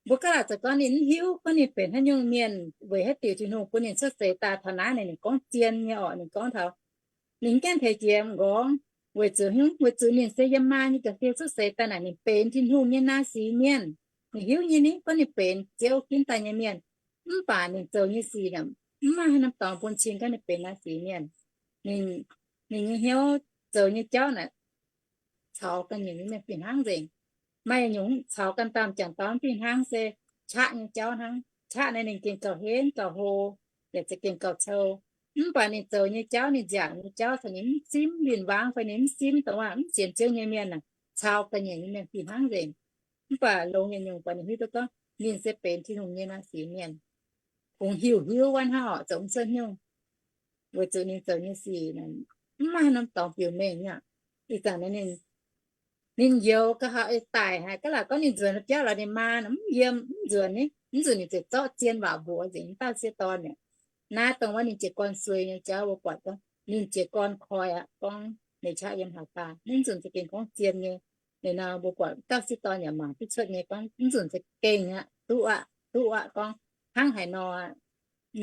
Mbuo gaav laaic zoux gorngv ninh mv hiuv gorngv ninh benx haaix nyungc mienh weic haaix diuc Tin-Hungh bun ninh cuotv seix daaih. Taux naaiv ninh, ninh gorngv zien nyei oc. Ninh gorngv taux ninh mv gaengh teix jiex m'nqorngv weic zuqc, weic zuqc ninh se yiem maa nyei ga'sie cuotv seix daaih naaic, ninh benx Tin-Hungh nyei naasix mienh. Ninh hiuv nyei ni gorngv ninh benx Ziouv ginv daaih nyei mienh. Mv baac ninh zoux nyei sic naaic, mv maaih haaix norm dorngx bun cing gorngv ninh benx naasix mienh. Ninh, ninh nyei hnyouv zoux nyei jauv naaic caux ganh nyungc nyei mienh fih hnangv nzengc. Maaih nyungc caux ganh dauh m'jangc dorn fih hnangv, se qaqv nyei jauv hnangv. Qaqv naaiv ninh gengh gauh henv gauh hlo, yaac za'gengh gauh cou. Mv baac ninh zoux nyei jauv, ninh nziaauc nyei jauv, caux ninh mv simv win-wangv fai ninh mv simv dongh waac mv sienx Ziouv nyei mienh naaic, caux ganh nyungc nyei mienh fih hnangv nzengc. Mv baac longx nyei nyungc baac ninh hiuv duqv gorngv ninh se benx Tin-Hungh nyei naasix mienh. Kungx hiuv hiuv wuov hnangv oc, zoux mv cuotv nyungc, weic zuqc ninh zoux nyei sic mv maaih norm dorngx biux mengh nyei. Ih zanc ninh, ninh youx ga'haav eix daic haic, gaav laaic gorngv ninh nzuonx biauv lorz ninh maa, mv yiem, mv nzuonx ni, mv nzuonx ninh ziouc zorqv zien waac mbuox nzengc dauh m'sieqv dorn mi'aqv. Naaiv dongh wuov ninh jiez gorn suei nyei jauv mbuo buatc gorngv ninh jiez gorn koi aqv, gorngv meih qaqv yiem haaix daaih, mv nzunc za'gengh gorngv zien nyei. Liuz nor mbuo buatc dauh m'sieqv dorn yaac mangc duqv cuotv nyei gorngv mv nzunc za'gengh aqv, duqv aqv, duqv aqv, gorngv hnangv haaix nor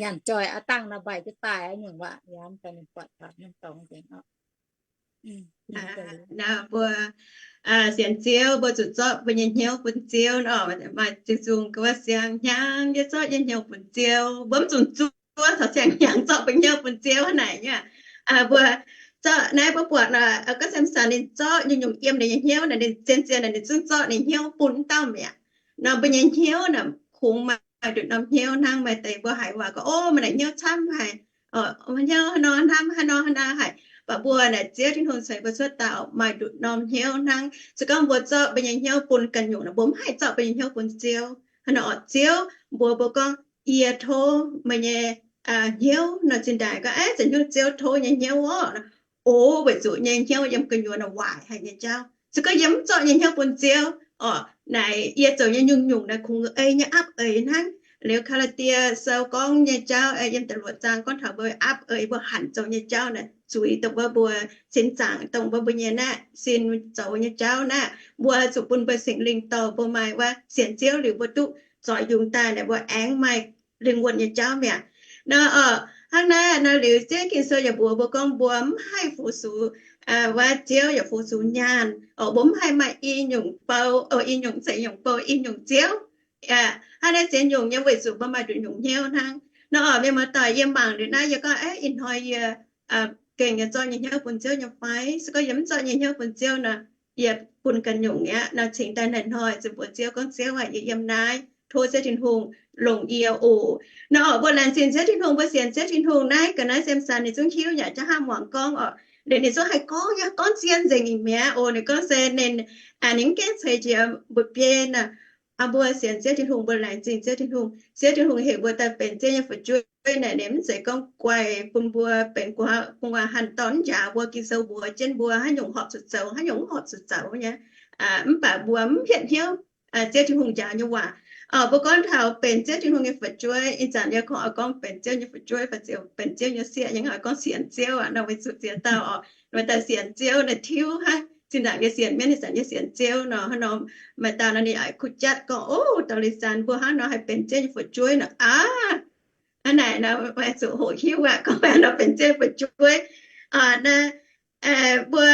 nyanc joih aqv, dangh nor mbaih jienv daaih aqv nyungc waac, yaac mv baac ninh buatc taux norm dorngx nzengc oc. Mbuo sienx Ziouv, mbuo zuqc zorqv mbuo nyei hnyouv bun Ziouv nor, maaih ziouc zungh wuov siang hnyangx yie zorqv yie hnyouv bun Ziouv. Mbuo mv zuqc zuov taux siang hnyangx zorqv mbuo hnyouv bun Ziouv hnangv naaic nyei. Mbuo zorqv naaiv mbuo buatc nor, gorngv Samson ninh zorqv nyungc-nyungc yiem ninh nyei hnyouv naaic, ninh zien-zien naaic ninh zungv zorqv ninh hnyouv bun dauh mi'aqv. Nor mbuo nyei hnyouv naaic kungx maaih nduqc norm hnyouv hnangv. Maaih deix mbuo haiz waac gorngv, ov, meih naaic hnyouv camv haic, hnyouv haaix nor hnamv haaix nor haaix nor haic. Mv baac mbuo naaic Ziouv Tin-Hungh ceix mbuo cuotv daaih oc, maaih nduqc norm hnyouv hnangv. Se gorngv mbuo zorqv mbuo nyei hnyouv bun ganh nyungc nor, mbuo mv haih zorqv mbuo nyei hnyouv bun Ziouv. Haaix nor oc, Ziouv mbuox mbuo gorngv, yie tov meih nyei hnyouv nor, zinh ndaangc gorngv aeqv, za'hnyouv Ziouv tov nyei hnyouv orqc, o, weic zuqc nyei hnyouv yiem gu'nyuoz naaic waaic haic nyei jauv. Se gorngv yie mv zorqv nyei hnyouv bun Ziouv orqc, naaic yie zoux nyei nyungc-nyungc naaic kungx ei nyei aapv eix hnangv. Liuz Kaa^laa^die Sou gorngv nyei jauv, yiem da'luoqc zaang gorngv taux mbuo aapv eix, mbuo hanc zoux nyei jauv naaic, zuiz dongh wuov mbuo sin zaangc, dongh wuov mbuo nyei naaiv sin zoux nyei jauv naaiv, mbuo zuqc bun mbuo Singx Lingh dorh mbuo maaih wuov sienx Ziouv liuz mbuo duqv zoix yungz daaih naaic, mbuo aengx maaih lingh wuonh nyei jauv mi'aqv. Nor, hnangv naaiv nor liuz, Ziouv Ging-Sou yaac mbuox mbuo gorngv mbuo mv haih fu-sux wuov Ziouv yaac fu-sux nyaanh. Mbuo mv haih maaih i nyungc bou, i nyungc za'nyungc bou, i nyungc Ziouv. Hnangv naaiv zien nyungc nyei weic zuqc mbuo maaih nduqc nyungc hnyouv hnangv. Nor, mienh muoz-doic, yie mangc liuz naaiv yie gorngv, ih hnoi yie gengh nyei zorqv nyei hnyouv bun Ziouv nyei fai? Se gorngv yie mv zorqv nyei hnyouv bun Ziouv nor, yie bun ganh nyungc mi'aqv. Nor cingx daaih hnoi-hnoi ziouc mbuox Ziouv gorngv, Ziouv aac, yie yiem naaiv, tov Ziouv Tin-Hungh longc yie oc. Nor, mbuo laengz zingh Ziouv Tin-Hungh, mbuo sienx Ziouv Tin-Hungh naaiv ga'naaiv Samson ninh zungv hiuv yaac jauv hnamv muangx gorngv oc. Liuz ninh zungv haih gorngv, yaac gorngv zien nzengc nyei mi'aqv oc. Ninh gorngv se ninh, ninh mv gaengh ceix jiex mba'biei naaic. Mbuo sienx Ziouv Tin-Hungh, mbuo laengz zingh Ziouv Tin-Hungh. Ziouv Tin-Hungh heuc mbuo daaih benx Ziouv nyei fu'jueiv naaic, ninh mv zeiz gorngv guaih bun mbuo benx gu'nguaaz, gu'nguaaz hanh dorn njaaux mbuo. Ging-Sou mbuox jienv mbuo haaix nyungc horpc zuqc zoux, haaix nyungc mv horpc zuqc zoux nyei. Mv baac mbuo mv hietv hnyouv Ziouv Tin-Hungh njaaux nyei waac. Mbuo gorngv taux benx Ziouv Tin-Hungh nyei fu'jueiv, ih zanc yie kungx oix gorngv benx Ziouv nyei fu'jueiv fai benx Ziouv nyei sieqv, yie mv oix gorngv sienx Ziouv aqv. Nor weic zuqc ziex dauh oc, maaih dauh sienx Ziouv naaic tiuv haic. Zinh ndaangc yie sienx mienv, ih zanc yie sienx Ziouv nor, hnangv nor maaih dauh nor ninh a'kuv jatv gorngv, ov, dauh Li San mbuo hnangv nor haih benx Ziouv nyei fu'jueiv nor aqv. Hnangv naaic nor, weic zuqc hoqc hiuv aqv, gorngv haaix nor benx Ziouv nyei fu'jueiv. Naaiv mbuo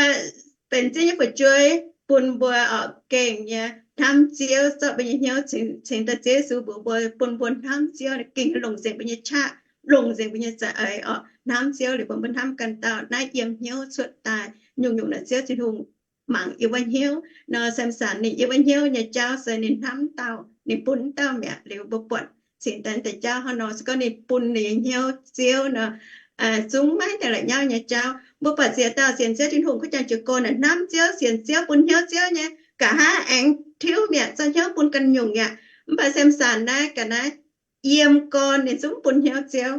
benx Ziouv nyei fu'jueiv, bun mbuo oix gengh nyei hnamv Ziouv, zorqv mbuo nyei hnyouv cingx daaih Ziouv Yesu mbuox mbuo, bun mbuo hnamv Ziouv, gengh longc nzengc mbuo nyei qaqv, longc nzengc mbuo nyei za'eix oc, hnamv Ziouv liuz bun mbuo hnamv ganh dauh. Naaiv yiem hnyouv cuotv daaih, nyungc-nyungc naaic Ziouv Tin-Hungh mangc yiem wuov hnyouv nor, Samson ninh yiem wuov hnyouv nyei jauv se ninh hnamv dauh, ninh bun dauh mi'aqv. Liuz mbuo buatc cingx daaih deix jauv hnangv nor, se gorngv ninh bun ninh nyei hnyouv Ziouv nor, zungv maiv deix la'nyauv nyei jauv. Mbuo buatc ziex dauh sienx Ziouv Tin-Hungh kuv janx jiez gorn naaic hnamv Ziouv, sienx Ziouv, bun hnyouv Ziouv nyei, nqa'haav aengx tiuv mi'aqv, zorqv hnyouv bun ganh nyungc mi'aqv. Mv baac Samson naaiv ga'naaiv yiem gorn ninh zungv bun hnyouv Ziouv.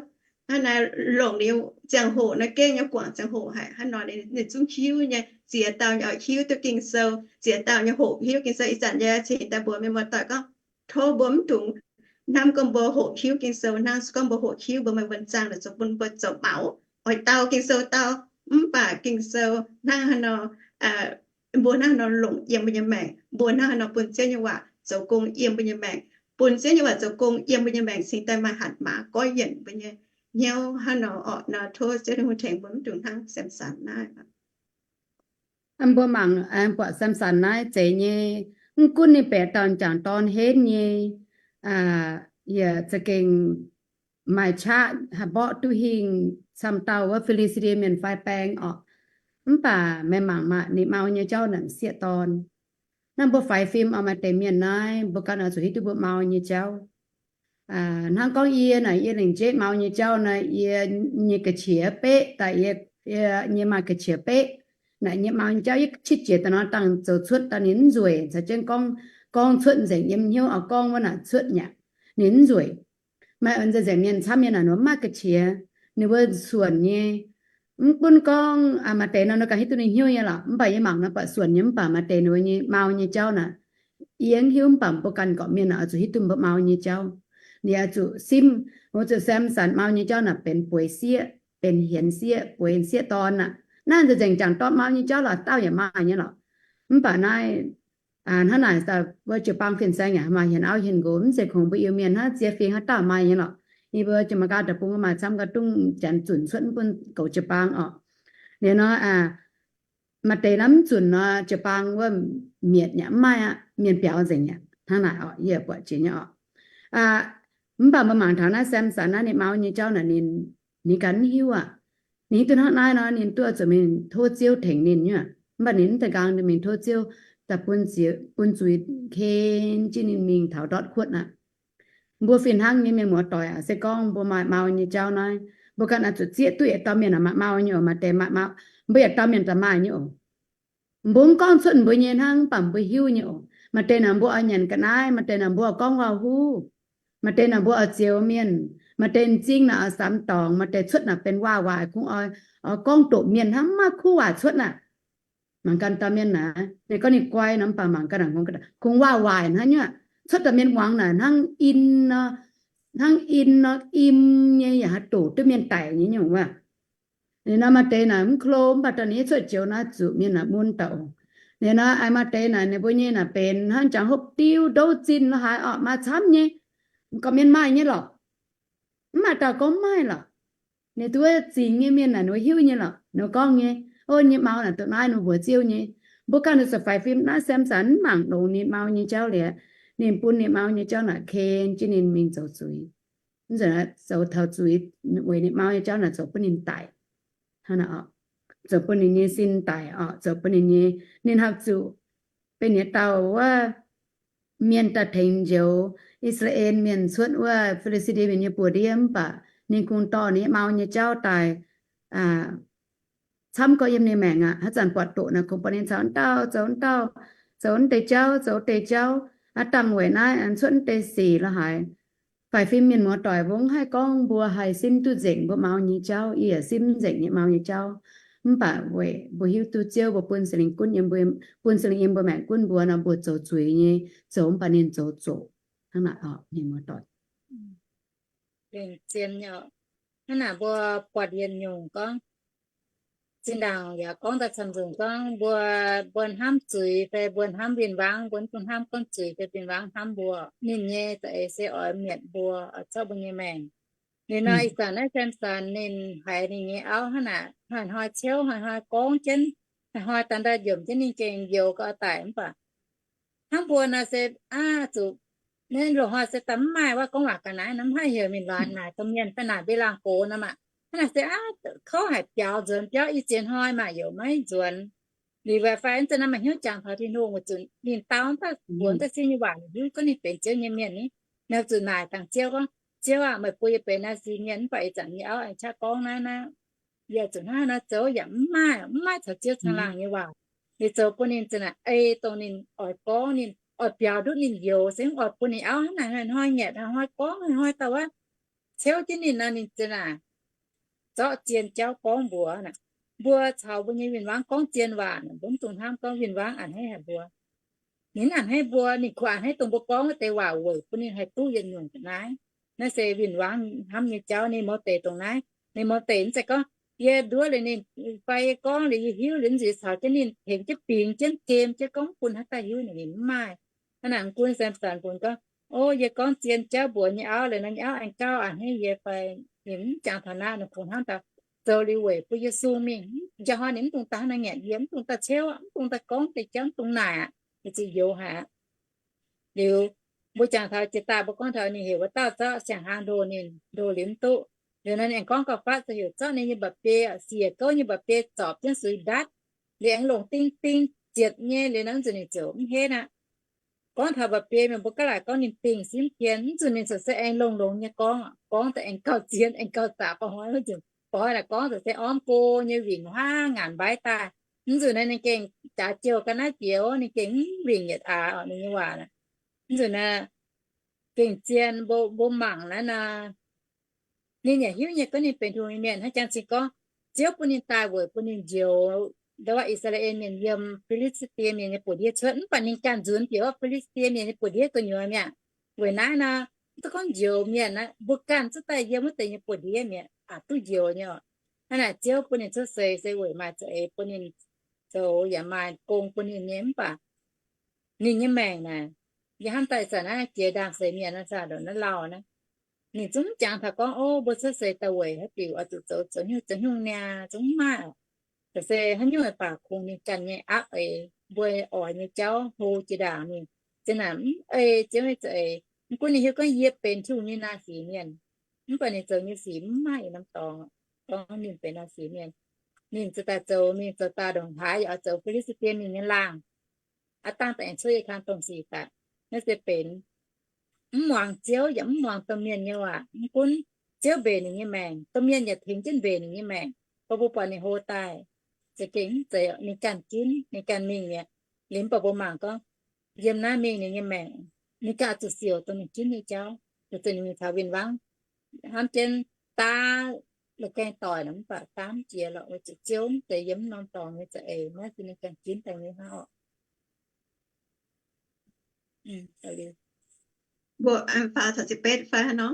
Hnangv naaiv longc ninh ziangh hoc naaiv gengh nyei guangc ziangh hoc haic. Hnangv nor ninh zungv hiuv nyei, ziex dauh nyei oix hiuv duqv Ging-Sou, ziex dauh nyei hoqc hiuv Ging-Sou. Ih zanc yie cingx daaih mbuox mienh muoz-doic gorngv, tov mbuo mv dungx hnamv gorngv mbuo hoqc hiuv Ging-Sou hnangv. Se gorngv mbuo hoqc hiuv, mbuo maaih wuonh zaangh naaic zoux bun mbuo zoux maux, oix dau Ging-Sou dau. Mv baac Ging-Sou hnangv haaix nor, mbuo hnangv haaix nor longc yiem mbuo nyei maengc, mbuo hnangv haaix nor bun Ziouv nyei waac zoux gong yiem mbuo nyei maengc, bun Ziouv nyei waac zoux gong yiem mbuo nyei maengc cingx daaih maaih hatc maaz goiv yienc mbuo nyei hnyouv hnangv nor orqc. Nor tov Ziouv Tin-Hungh tengx mbuo mv dungx hnangv Samson naaiv. Mbuo mangc buatc Samson naaiv zeiz nyei, mv gunv ninh benx dauh m'jangc dorn henv nyei, yaac za'gengh maaih qaqv haih mborqv duqv hingh camv dauh wuov Fi^li^saa^die Mienh fai baeng orqc. Mv baac meih mangc maah, ninh mau nyei jauv naaic m'sieqv dorn. Naaiv mbuo faix fim oix maaih deix mienh naaiv, mbuo ganh oix zuqc hiuv duqv mbuo mau nyei jauv. Hnangv gorngv yie naaic, yie lengc jeiv mau nyei jauv naaic, yie nyei ga'qiex beqv daaih, yie nyei maaih ga'qiex beqv naaic, nyei mau nyei jauv yie qiex jiez daaih nor dangh zoux cuotv daaih ninh mv nzueic. Caux jienv gorngv, gorngv cuotv nzengc yiem hnyouv oix gorngv wuov naaic cuotv nyaqc, ninh mv nzueic. Maaih nzengc mienh camv nyei naaic, ninh mv maaih ga'qiex, ninh mbuo suonc nyei. Mv gunv gorngv maaih deix nor, nor ganh hiuv duqv ninh hnyouv nyei lorqc, mv baac yie mangc nor buatc suonc nyei, mv baac maaih deix ninh mbuo nyei mau nyei jauv naaic, yie mv hiuv, mv baac mbuo ganh gorqv-mienh naaic oix zuqc hiuv duqv mbuo mau nyei jauv. Ninh oix zuqc simv, oix zuqc Samson mau nyei jauv naaic benx bueix sieqv, benx hienx sieqv, bueix sieqv dorn aqv. Naaiv nzengc m'jangc dorn mau nyei jauv lorqc, dauh yaac maaih nyei lorqc. Mv baac naaiv hnangv naaic daaih mbuo jiu-baang fin-saeng yaac maaih hienx auv hienx nqox, mv zeiz kungx mbuo Iu-Mienh hnangv, ziex fingx haaix dauh maaih nyei lorqc. Yie mbuo jiex Meigaa deic-bung maaih camv ga'ndungv janx zunc cuotv mv bun goux jiu-baang orqc. Liuz nor, maaih deix nor mv zunc nor jiu-baang wuov mietc yaac mv maaih aqv, mienh biaux nzengc yaac hnangv naaic orqc, yie buatc jiex nyei orqc. Mv baac mbuo mangc taux naaiv Samson naaiv ninh mau nyei jauv naaic, ninh, ninh ganh mv hiuv aqv. Ninh hiuv duqv hnangv naaiv nor, ninh duqv zuqc mingh tov Ziouv tengx ninh nyei aqv. Mv baac ninh mv deix nqaang mingh tov Ziouv daaih bun zuiz, bun zuiz ken jienv ninh mingh taux ndortv kuotv aqv. Mbuo fih hnangv nyei mienh muoz-doic aac, se gorngv mbuo maaih mau nyei jauv naaiv, mbuo ganh oix zuqc zieqv duqv yietc dauh mienh maaih mau nyei oc, maaih deix maaih mau, mbuo yietc dauh mienh daaih maaih nyei oc. Mbuo mv gorngv cuotv mbuo nyei hnangv, mv baac mbuo hiuv nyei oc. Maaih deix naaic mbuo oix nyanc ga'naaiv, maaih deix naaic mbuo oix gorngv waac-huv, maaih deix naaic mbuo oix zioux mienh, maaih deix m'zing naaic oix samx dorngx, maaih deix cuotv naaic benx waac-waaic, kungx oix, oix gorngv doqc mienh hnangv, mv maaih kuv waac cuotv aqv. Mangc ganh dauh mienh naaic, ninh gorngv ninh guai nor, mv baac mangc ganh naaic kungx waac-waaic hnangv nyei aqv. Cuotv daaih mienh muangx naaic hnangv in nor, hnangv in nor, im nyei, yaac haih doqc duqv mienh daic nyei nyungc wuov. Liuz nor maaih deix naaic mv klo, mv baac daaih ninh cuotv joux naaiv zuqc mienh naaic mun daaih oc. Liuz nor maaih deix naaic ninh mbuo nyei naaic benx hnangv jangx hopv diuv, ndouv zinh lorqc haaix orqc, maaih camv nyei. Gorqv-mienh maaih nyei lorqc. Mv maaih dauh gorngv mv maaih lorqc. Ninh duqv zingx nyei mienh naaic ninh mbuo hiuv nyei lorqc, ninh mbuo gorngv nyei, o, nyei mau naaic doqc naaiv ninh mbuo mbuox Ziouv nyei. Mbuo ganh zuqc faix fim naaiv Samson mv mangc longx ninh mau nyei jauv liuz, ninh bun ninh mau nyei jauv naaic ken jienv ninh mingh zoux zuiz. Mv nzunc zoux taux zuiz, weic ninh mau nyei jauv naaic zoux bun ninh daic. Hnangv naaic orqc, zoux bun ninh nyei sin daic orqc, zoux bun ninh nyei, ninh haih zuqc benx yietc dauh wuov mienh daaih tengx njoux I^saa^laa^en Mienh cuotv wuov Fi^li^saa^die Mienh nyei buoz-ndiev, mv baac ninh kungx dorh ninh nyei mau nyei jauv daaih camv gorx yiem ninh maengc aqv. Haaix zanc buatc doqc naaic kungx buatc ninh caux wuov dauh zoux wuov dauh, zoux wuov deix jauv, zoux wuov deix jauv, aav dangh weic naaiv cuotv wuov deix sic lorqc haaix. Faix fim mienh muoz-doic, mbuo mv haih gorngv mbuo haih simv duqv nzengc mbuo mau nyei jauv. Yie yaac simv nzengc nyei mau nyei jauv. Mv baac weic mbuo hiuv duqv Ziouv mbuo bun Singx Lingh gunv yiem mbuo, bun Singx Lingh yiem mbuo maengc gunv mbuo nor, mbuo zoux zuiz nyei, zoux mv baac ninh zoux zoqc. Hnangv naaic orqc, mienh muoz-doic. Hnangv naaic mbuo buatc yietc nyungc gorngv, zinh ndaangc yaac gorngv daaih camv nzunc gorngv mbuo, mbuo hnamv zuiz fai mbuo hnamv win-wangv, mbuo mv dungx hnamv gorngv zuiz fai win-wangv hnamv mbuo. Ninh nyei za'eix se oix mietc mbuo, oix zorqv mbuo nyei maengc. Liuz nor ih zanc naaiv Samson ninh haiz ninh nyei auv hnangv naaic hnoi-hnoi ciouv, hnoi-hnoi gorngv jienv, hnoi-hnoi daaih ndaa njiemc jienv ninh gengh youx gau daic mv baac hnangv mbuo nor se aav zuqc, naaiv loz-hnoi se daaih mv maaih wuov gorngv waac ga'naaiv nor, mv haih heuc mingh lorz naaic domh mienh fai naaic mbilaangx-gox nor maah. Hnangv naaic se aav kouv haic, biaux nzuonx biauv i ziex hnoi maah, yaac maiv nzuonx. Liuz fai mv zeiz nor maaih hnyouv jangx taux Tin-Hungh weic zuqc ninh dau mv daaih mbuox mv daaih sin nyei waac, ninh hiuv gorngv ninh benx Ziouv nyei mienh ni. Ninh zuqc naaic dangx Ziouv gorngv, Ziouv aah, meih bun yie benx naaiv sic mienh mv baac ih zanc yie auv aengx qaqv gorngv naaiv naaiv, yie zuqc hnangv naaiv zoux yaac mv maaih, mv maaih caux Ziouv caangh laangh nyei waac. Liuz zoux bun ninh za'naaic ei dongh ninh oix gorngv, ninh oix biaux ndutv ninh youx se mv oix bun ninh auv hnangv naaic hnoi-hnoi nyanc, hnoi-hnoi gorngv, hnoi-hnoi daaih wuov ciouv jienv ninh nor, ninh za'naaic zorqv zien jauv gorngv mbuox naaic, mbuo caux mbuo nyei win-wangv gorngv zien waac, mbuo mv dungx hnamv gorngv win-wangv a'hneiv haic mbuo. Ninh a'hneiv mbuo, ninh kungx a'hneiv dongh mbuo gorngv wuov deix waac weic bun ninh haih duqv yietc nyungc ga'naaiv. Naaiv se win-wangv hnamv nyei jauv. Ninh mouz deic dongh naaiv, ninh mouz deic mv zeiz gorngv yie nduov liuz ninh fai yie gorngv liuz yie hiuv liuz nzuqc caux jienv ninh tengx jienv bingx jienv gem jienv gorngv bun hnangv daaih hiuv ninh mv maaih. Hnangv naaic mv gunv Samson mbuox gorngv, o, yie gorngv zien jauv mbuox nyei auv liuz nor, nyei auv aengx gauh a'hneiv yie fai, ninh mv jangx taux naaiv, ninh kungx hnangv daaih zoux liuz weic bun yie sung mingh. Njang hnoi ninh mv dungx daaih hnangv naaiv nyanc yie, mv dungx daaih ciouv, mv dungx daaih gorngv deix jauv, mv dungx naaic aqv, ninh ziouc youx haic aqv. Liuz mbuo jangx taux jiex daaih mbuo gorngv taux ninh heuc wuov dauh zorqv siang-hnaangx ndoh ninh, ndoh liuz mv duqv. Liuz nor ninh aengx gorngv gauh fatv, ziouc heuc zorqv ninh nyei mba'biei, siec gouv nyei mba'biei zorpc jienv suix ndatv, liuz aengx longc ding-ding zietc nyei, liuz nor nzunc ninh ziouc mv henv aqv. Gorngv taux mba'biei mienh mbuo gaav laaic gorngv ninh dingh simv tien, mv nzunc ninh ziouc se aengx longx-longx nyei gorngv, gorngv daaih aengx gauh zien, aengx gauh zaqc. Ba'hnoi mv nzunc, ba'hnoi naaic gorngv ziouc se ormv go nyei wingc huaav ngaanc mbaiv daaih. Mv nzunc naaiv ninh gengh jaax jouh ga'naaiv jiex, ninh gengh mv wingc yietc aax oc, ninh nyei waac. Mv nzunc naaiv gengh zien, mbuo mangc naaiv nor, ninh yaac hiuv nyei gorngv ninh benx Tin-Hungh nyei mienh hnangv. Jangx zingh gorngv Ziouv bun ninh daaih weic bun ninh njoux ndau wuov I^saa^laa^en Mienh yiem Fi^li^saa^die Mienh nyei buoz-ndiev cuotv, mv baac ninh ganh nzuonx bieqc wuov Fi^li^saa^die Mienh nyei buoz-ndiev gu'nyuoz mi'aqv. Weic naaiv nor, mv duqv gorngv njoux mienh aqv, mbuo ganh zuqc daaih yiem wuov deix nyei buoz-ndiev mi'aqv, aqc duqv njoux nyei oc. Hnangv naaic Ziouv bun ninh cuotv seix se weic maaih za'eix bun ninh zoux yaac maaih gong bun ninh nyei. Mv baac ninh nyei maengc naaic, yie hnamv daaih ih zanc naaiv jiex ndaangc seix mienh naaiv, ih zanc ndongc naaiv lauh naaiv, ninh zungv mv jangx taux gorngv, o, mbuo cuotv seix daaih weic haaix diuc oix zuqc zoux zoux nyungc zoux nyungc niaa, zungv mv maaih oc. Ga'se haaix nyungc baac kungx ninh ganh nyei aqv eix, mbuo oix nyei jauv hlo jiex ndaangc mingh. Zien naaic mv ei Ziouv nyei za'eix. Mv gunv ninh hiuv gorngv yie benx Tin-Hungh nyei naaic sic mienh, mv baac ninh zoux nyei sic mv maaih yietc norm dorngx gorngv ninh benx naaic sic mienh. Ninh ziouc daaih zoux mingh zoux daaih ndongc haaix yaac oix zoux Fi^li^saa^die Mienh nyei laangh. Aav dangh da'aengx cuotv yie kang dongh sic daaih, naaiv se benx mv muangx Ziouv yaac mv muangx domh mienh nyei waac. Mv gunv Ziouv mbenc ninh nyei maengc, domh mienh yaac tengx jienv mbenc ninh nyei maengc, baac mbuo buatc ninh hlo daaih, za'gengh mv zeiz, ninh ganh ginv, ninh ganh mingh mi'aqv. Liuz mv baac mbuo mangc gorngv, yiem naaiv mingh ninh nyei maengc, ninh ganh zuqc siouc dongh ninh ginv nyei jauv, weic zuqc ninh mingh taux win-wangv hnamv jienv daav la'gaeng doic nor, mv baac daav mv jiex lorqc, weic zuqc Ziouv mv zeiz yiem mv norm dorngx nyei za'eix. Naaiv se ninh ganh ginv daaih nyei hnangv oc. Mbuo faaux taux ziepc betv fai haaix nor?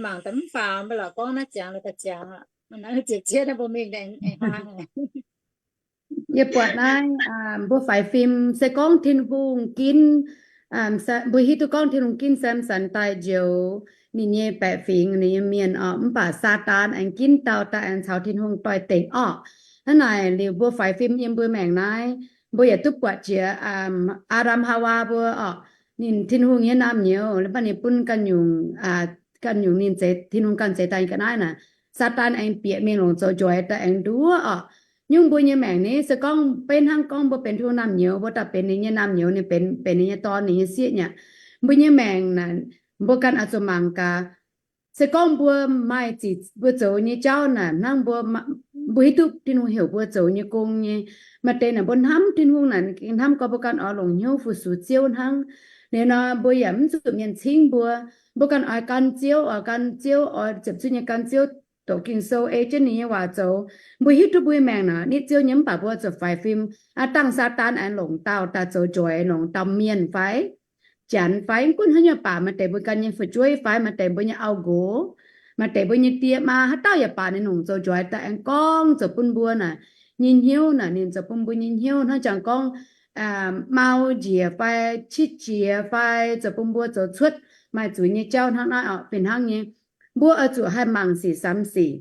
Mangc daaih mv faaux, mbuo lorz gorngv naaiv ziangx lorz daaih ziangx aqv. Ziepc cietv naaiv mbuo mingh aengx hlang. Yie buatc naaiv, mbuo faix fim se gorngv Tin-Hungh ginv, mbuo hiuv duqv gorngv Tin-Hungh ginv Samson daaih njoux ninh nyei baeqc fingx, ninh nyei mienh oc. Mv baac Saadaan aengx ginv dauh daaih aengx caux Tin-Hungh doix-dekc orqc. Hnangv naaic liuz mbuo faix fim yiem mbuo maengc naaiv, mbuo yaac duqv buatc jiex Aa^ndam Haawaa mbuo orqc. Ninh Tin-Hungh nyei naamh nyouz, mv baac ninh bun ganh nyungc, ganh nyungc ninh zeix, Tin-Hungh ganh zeix daaih ga'naaiv naaic, Saadaan aengx bieqc mingh longc zoux njoix daaih aengx nduov orqc. Nyungc mbuo nyei maengc ni se gorngv benx hnangv gorngv mbuo benx Tin-Hungh naamh nyouz, mbuo daaih benx ninh nyei naamh nyouz, ninh benx, benx ninh nyei dorn, ninh nyei sieqv nyei. Mbuo nyei maengc naaic, mbuo ganh oix zuqc mangc gaax. Se gorngv mbuo maaih zic mbuo zoux nyei jauv naaic, hnangv mbuo, mbuo hiuv duqv Tin-Hungh heuc mbuo zoux nyei gong nyei, maaih deix naaic mbuo hnamv Tin-Hungh naaic, hnamv gorngv mbuo ganh oix longc hnyouv fu-sux Ziouv hnangv. Liuz nor mbuo yaac mv zuqc mienh cingv mbuo. Mbuo ganh oix gan Ziouv, oix gan Ziouv, oix ziepc zuiz nyei gan Ziouv, doqc Ging-Sou, ei jienv ninh nyei waac zoux. Mbuo hiuv duqv mbuo nyei maengc naaic nitv Ziouv nyei, mv baac mbuo zuqc faix fim. Aav dangh Saadaan aengx longc dauh daaih zoux njoix, longc dauh mienh fai janx fai, mv gunv haaix nyungc baac, maaih deix mbuo ganh nyei fu'jueiv fai maaih deix mbuo nyei auv-nqox, maaih deix mbuo nyei die maa, haaix dauh yaac baac ninh longc zoux njoix daaih aengx gorngv zoux bun mbuo naaic nyei hnyouv naaic, ninh zoux bun mbuo nyei hnyouv hnangv jangx gorngv mau njiec fai qitv jiex fai zoux bun mbuo zoux cuotv maaih zuiz nyei jauv hnangv naaiv orqc. Fih hnangv nyei, Mbuo oix zuqc haih mangc sic samx sic.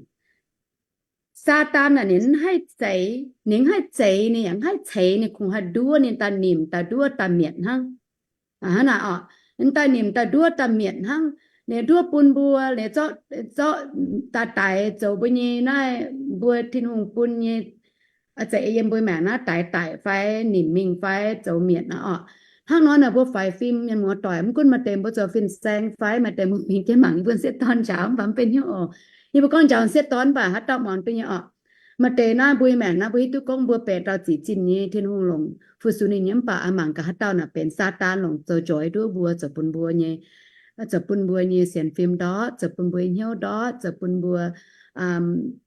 Saadaan naaic ninh mv haih zeix, ninh mv haih zeix, ninh yaac mv haih ceix, ninh kungx haih nduov ninh daaih nimc daaih nduov daaih mietc hnangv. Hnangv naaic oc, ninh daaih nimc daaih nduov daaih mietc hnangv. Ninh nduov bun mbuo, ninh zorqv, zorqv daaih daix zoux mbuo nyei naaiv mbuo Tin-Hungh bun nyei, za'eix yiem mbuo maengc naaiv daix daic fai nimc mingh fai zoux mietc naaic oc. Hnangv nor naaic mbuo faix fim mienh muoz-doic, mv gunv maaih deix mbuo zoux fin-saeng fai maaih deix mbuo mingh jienv mangc mbuo sieqv dorn njaaux mv baac mv benx hnyouv oc. Yie mbuo gorngv njaaux sieqv dorn mv baac haaix dauh muangx duqv nyei oc. Maaih deix naaiv mbuo nyei maengc naaiv mbuo hiuv duqv gorngv mbuo baeqc ndau ziqc zinh nyei Tin-Hungh longc fu-sux ninh nyei mv baac a'mangc gaax haaix dauh naaic benx Saadaan longc zoux joix nduov mbuo, zoux bun mbuo nyei, zoux bun mbuo nyei sienx fim ndortv, zoux bun mbuo hnyouv ndortv, zoux bun mbuo,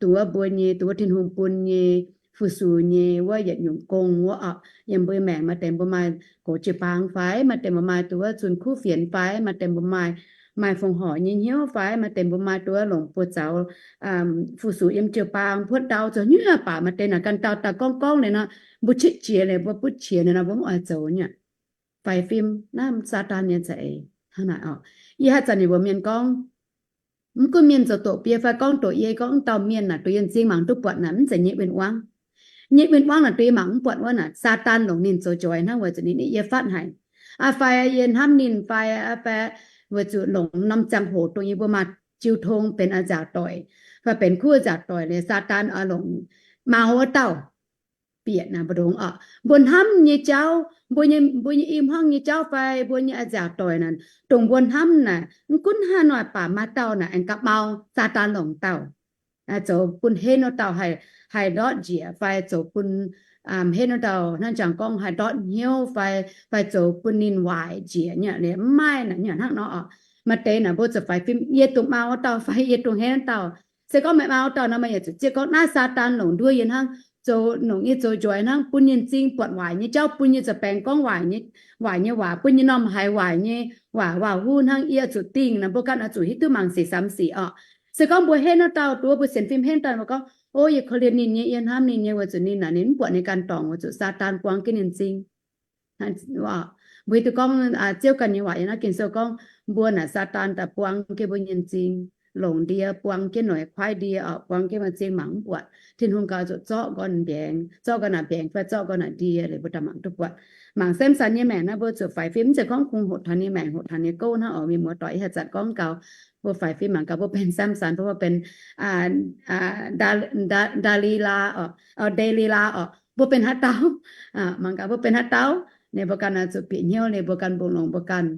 dongh wuov mbuo nyei, dongh wuov Tin-Hungh bun nyei fu-sux nyei wuov yietc nyungc gong wuov oc. Yiem mbuo maengc maaih deix mbuo maaih goux jiu-baang fai, maaih deix mbuo maaih dongh wuov zunh kuv fienx fai, maaih deix mbuo maaih, maaih fongc horc nyei hnyouv fai, maaih deix mbuo maaih dongh wuov longc buoz-zaux fu-sux yiem jiu-baang, buotv ndau zoux nyungc baac maaih deix naaic ganh dauh daaih gorngv gorngv liuz nor, mbuo qiex jiez liuz, mbuo butv qiex liuz nor, mbuo mv oix zoux nyei. Faix fim naaiv Saadaan nyei za'eix hnangv naaic oc. Yie haih zanc ninh mbuo mienh gorngv, mv gunv mienh zoux doqc bie fai gorngv doqc yie, gorngv wuov dauh mienh naaic, dongh yie m'zing mangc duqv buatc naaic, mv zeiz nyei win-wangv. Nyei win-wangv naaic, dongh yie mangc mv buatc wuov naaic, Saadaan longc ninh zoux joix hnangv weic zuqc ninh yie fatv haic. Aa fai yie hnamv ninh fai, aa fai weic zuqc longc norm ziangh hoc dongh yie mbuo maaih jiu tong benx a'nziaauc doic, fai benx kuv a'nziaauc doic liuz, Saadaan oix longc mau wuov dauh bieqc naaic mbu'ndongx oc. Mbuo hnamv nyei jauv, mbuo nyei, mbuo nyei i hmuangv nyei jauv fai mbuo nyei a'nziaauc doic naaic, dongh mbuo hnamv naaic, mv gunv haaix nor baac maaih dauh naaic aengx gapv mau, Saadaan longc dauh zoux bun henv wuov dauh haih, haih ndortv njiec fai zoux bun henv wuov dauh hnangv jangx gorngv haih ndortv hnyouv fai, fai zoux bun ninh waaic njiec nyei. Mv maaih naaic nyei hnangv nor oc. Maaih deix naaic mbuo zuqc faix fim, yie dongh mau wuov dauh fai yie dongh henv wuov dauh. Se gorngv meih mau wuov dauh nor, meih yaac zuqc zieqv gorngv naaiv Saadaan longc nduov yie hnangv, zoux, longc yie zoux joix hnangv, bun yie m'zing buatc waaic nyei jauv, bun yie zuqc baengx gorngv waaic nyei, waaic nyei waac, bun yie m'normh haiz waaic nyei waac, waac-huv hnangv. Yie zuqc dingh naaic, mbuo ganh oix zuqc hiuv duqv mangc sic samx sic oc. Se gorngv mbuo henv wuov dauh, dongh wuov mbuo sienx fim henv dauh, mbuo gorngv, O, yie korv-lienh ninh nyei, yie hnamv ninh nyei, weic zuqc ninh naaic ninh mv buatc ninh ganh dorngc, weic zuqc Saadaan buang jienv ninh m'zing. Mbuo hiuv duqv gorngv Ziouv ganh nyei waac yiem naaiv Ging-Sou gorngv, mbuo naaic Saadaan daaih buang jienv mbuo nyei m'zing, longc ndie buang jienv, noic kuaaiv ndie oc, buang jienv mbuo m'zing mangc mv buatc. Tin-Hungh gauh zuqc zorqv nqoi mbiengx, zorqv nqoi naaic mbiengx fai zorqv nqoi naaic ndie liuz mbuo daaih mangc duqv buatc. Mangc Samson nyei maengc naaiv, mbuo zuqc faix fim, mv zeiz gorngv kungx hoqc taux ninh maengc, hoqc taux ninh gouv hnangv oc. Mienh muoz-doic, ih zanc gorngv gaux, mbuo faix fim mangc gaax mbuo benx Samson, mbuo benx Ndaa, Ndaa, Ndaa, Ndaa^li^laa oc, Ndaa^li^laa oc, mbuo benx haaix dauh? Mangc gaax mbuo benx haaix dauh? Ninh mbuo ganh oix zuqc bieqc hnyouv, ninh mbuo ganh mbungh longx mbuo ganh.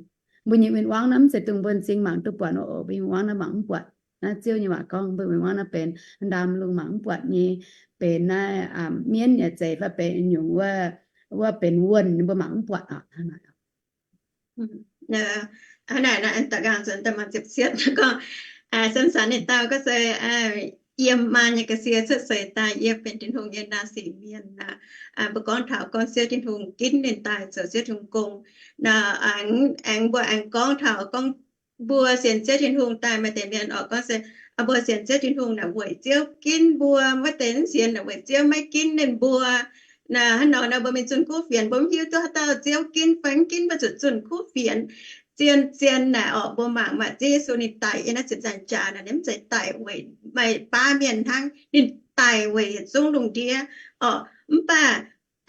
Mbuo nyei win-wangv naaiv mv zeiz dongh mbuo m'zing mangc duqv buatc oc. Mbuo nyei win-wangv naaiv mangc mv buatc. Naaiv Ziouv nyei waac gorngv mbuo win-wangv naaiv benx ndaam lungh mangc mv buatc nyei, benx naaiv mienv yaac zeiz fai benx nyungc wuov, wuov benx wuonh mbuo mangc mv buatc oc. Hnangv naaic, Samson ninh dauh gorngv se, yiem maa nyei ga'sie cuotv seix daaih, yie benx Tin-Hungh nyei naamh sic mienh aqv. Mbuo gorngv taux gorngv Ziouv Tin-Hungh ginv ninh daaih zoux Ziouv Tin-Hungh gong. Aengx mbuo aengx gorngv taux gorngv mbuo sienx Ziouv Tin-Hungh daaih, maaih deix mienh oc gorngv se, mbuo sienx Ziouv Tin-Hungh naaic weic Ziouv ginv mbuo, maaih deix mv sienx naaic weic Ziouv maiv ginv ninh mbuo. Naaic hnangv nor naaic mbuo mingh zunh kuv fienx, mbuo mv hiuv duqv haaix dauh Ziouv ginv fai mv ginv, mbuo zuqc zunh kuv fienx. Zien-zien naaic orqc, mbuo mangc maah, Ziouv Yesu ninh daic yiem naaiv ziepc nzaangc jaax naaic, ninh mv zeiz daic weic maaih baav mienh hnangv, ninh daic weic yietc zungv lungh ndiev orqc. Mv baac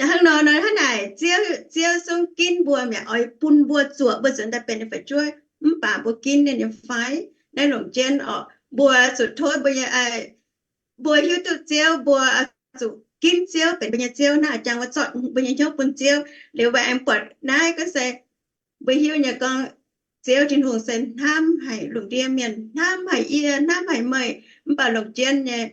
hnangv nor nor hnangv naaic, Ziouv, Ziouv zungv ginv mbuo mi'aqv, oix bun mbuo zuoqc mbuo zuqc daaih benx ninh fu'jueiv. Mv baac mbuo ginv ninh nyei fai? Naaiv longc jienv orqc, mbuo zuqc tov mbuo nyei, mbuo hiuv duqv Ziouv, mbuo zuqc ginv Ziouv benx mbuo nyei Ziouv hnangv, jangx mbuo zorqv mbuo nyei hnyouv bun Ziouv. Liuz mbuo aengx buatc naaiv gorngv se, mbuo hiuv nyei gorngv Ziouv Tin-Hungh se hnamv haic lungh ndiev mienh, hnamv haic yie, hnamv haic meih. Mv baac longc jienv nyei,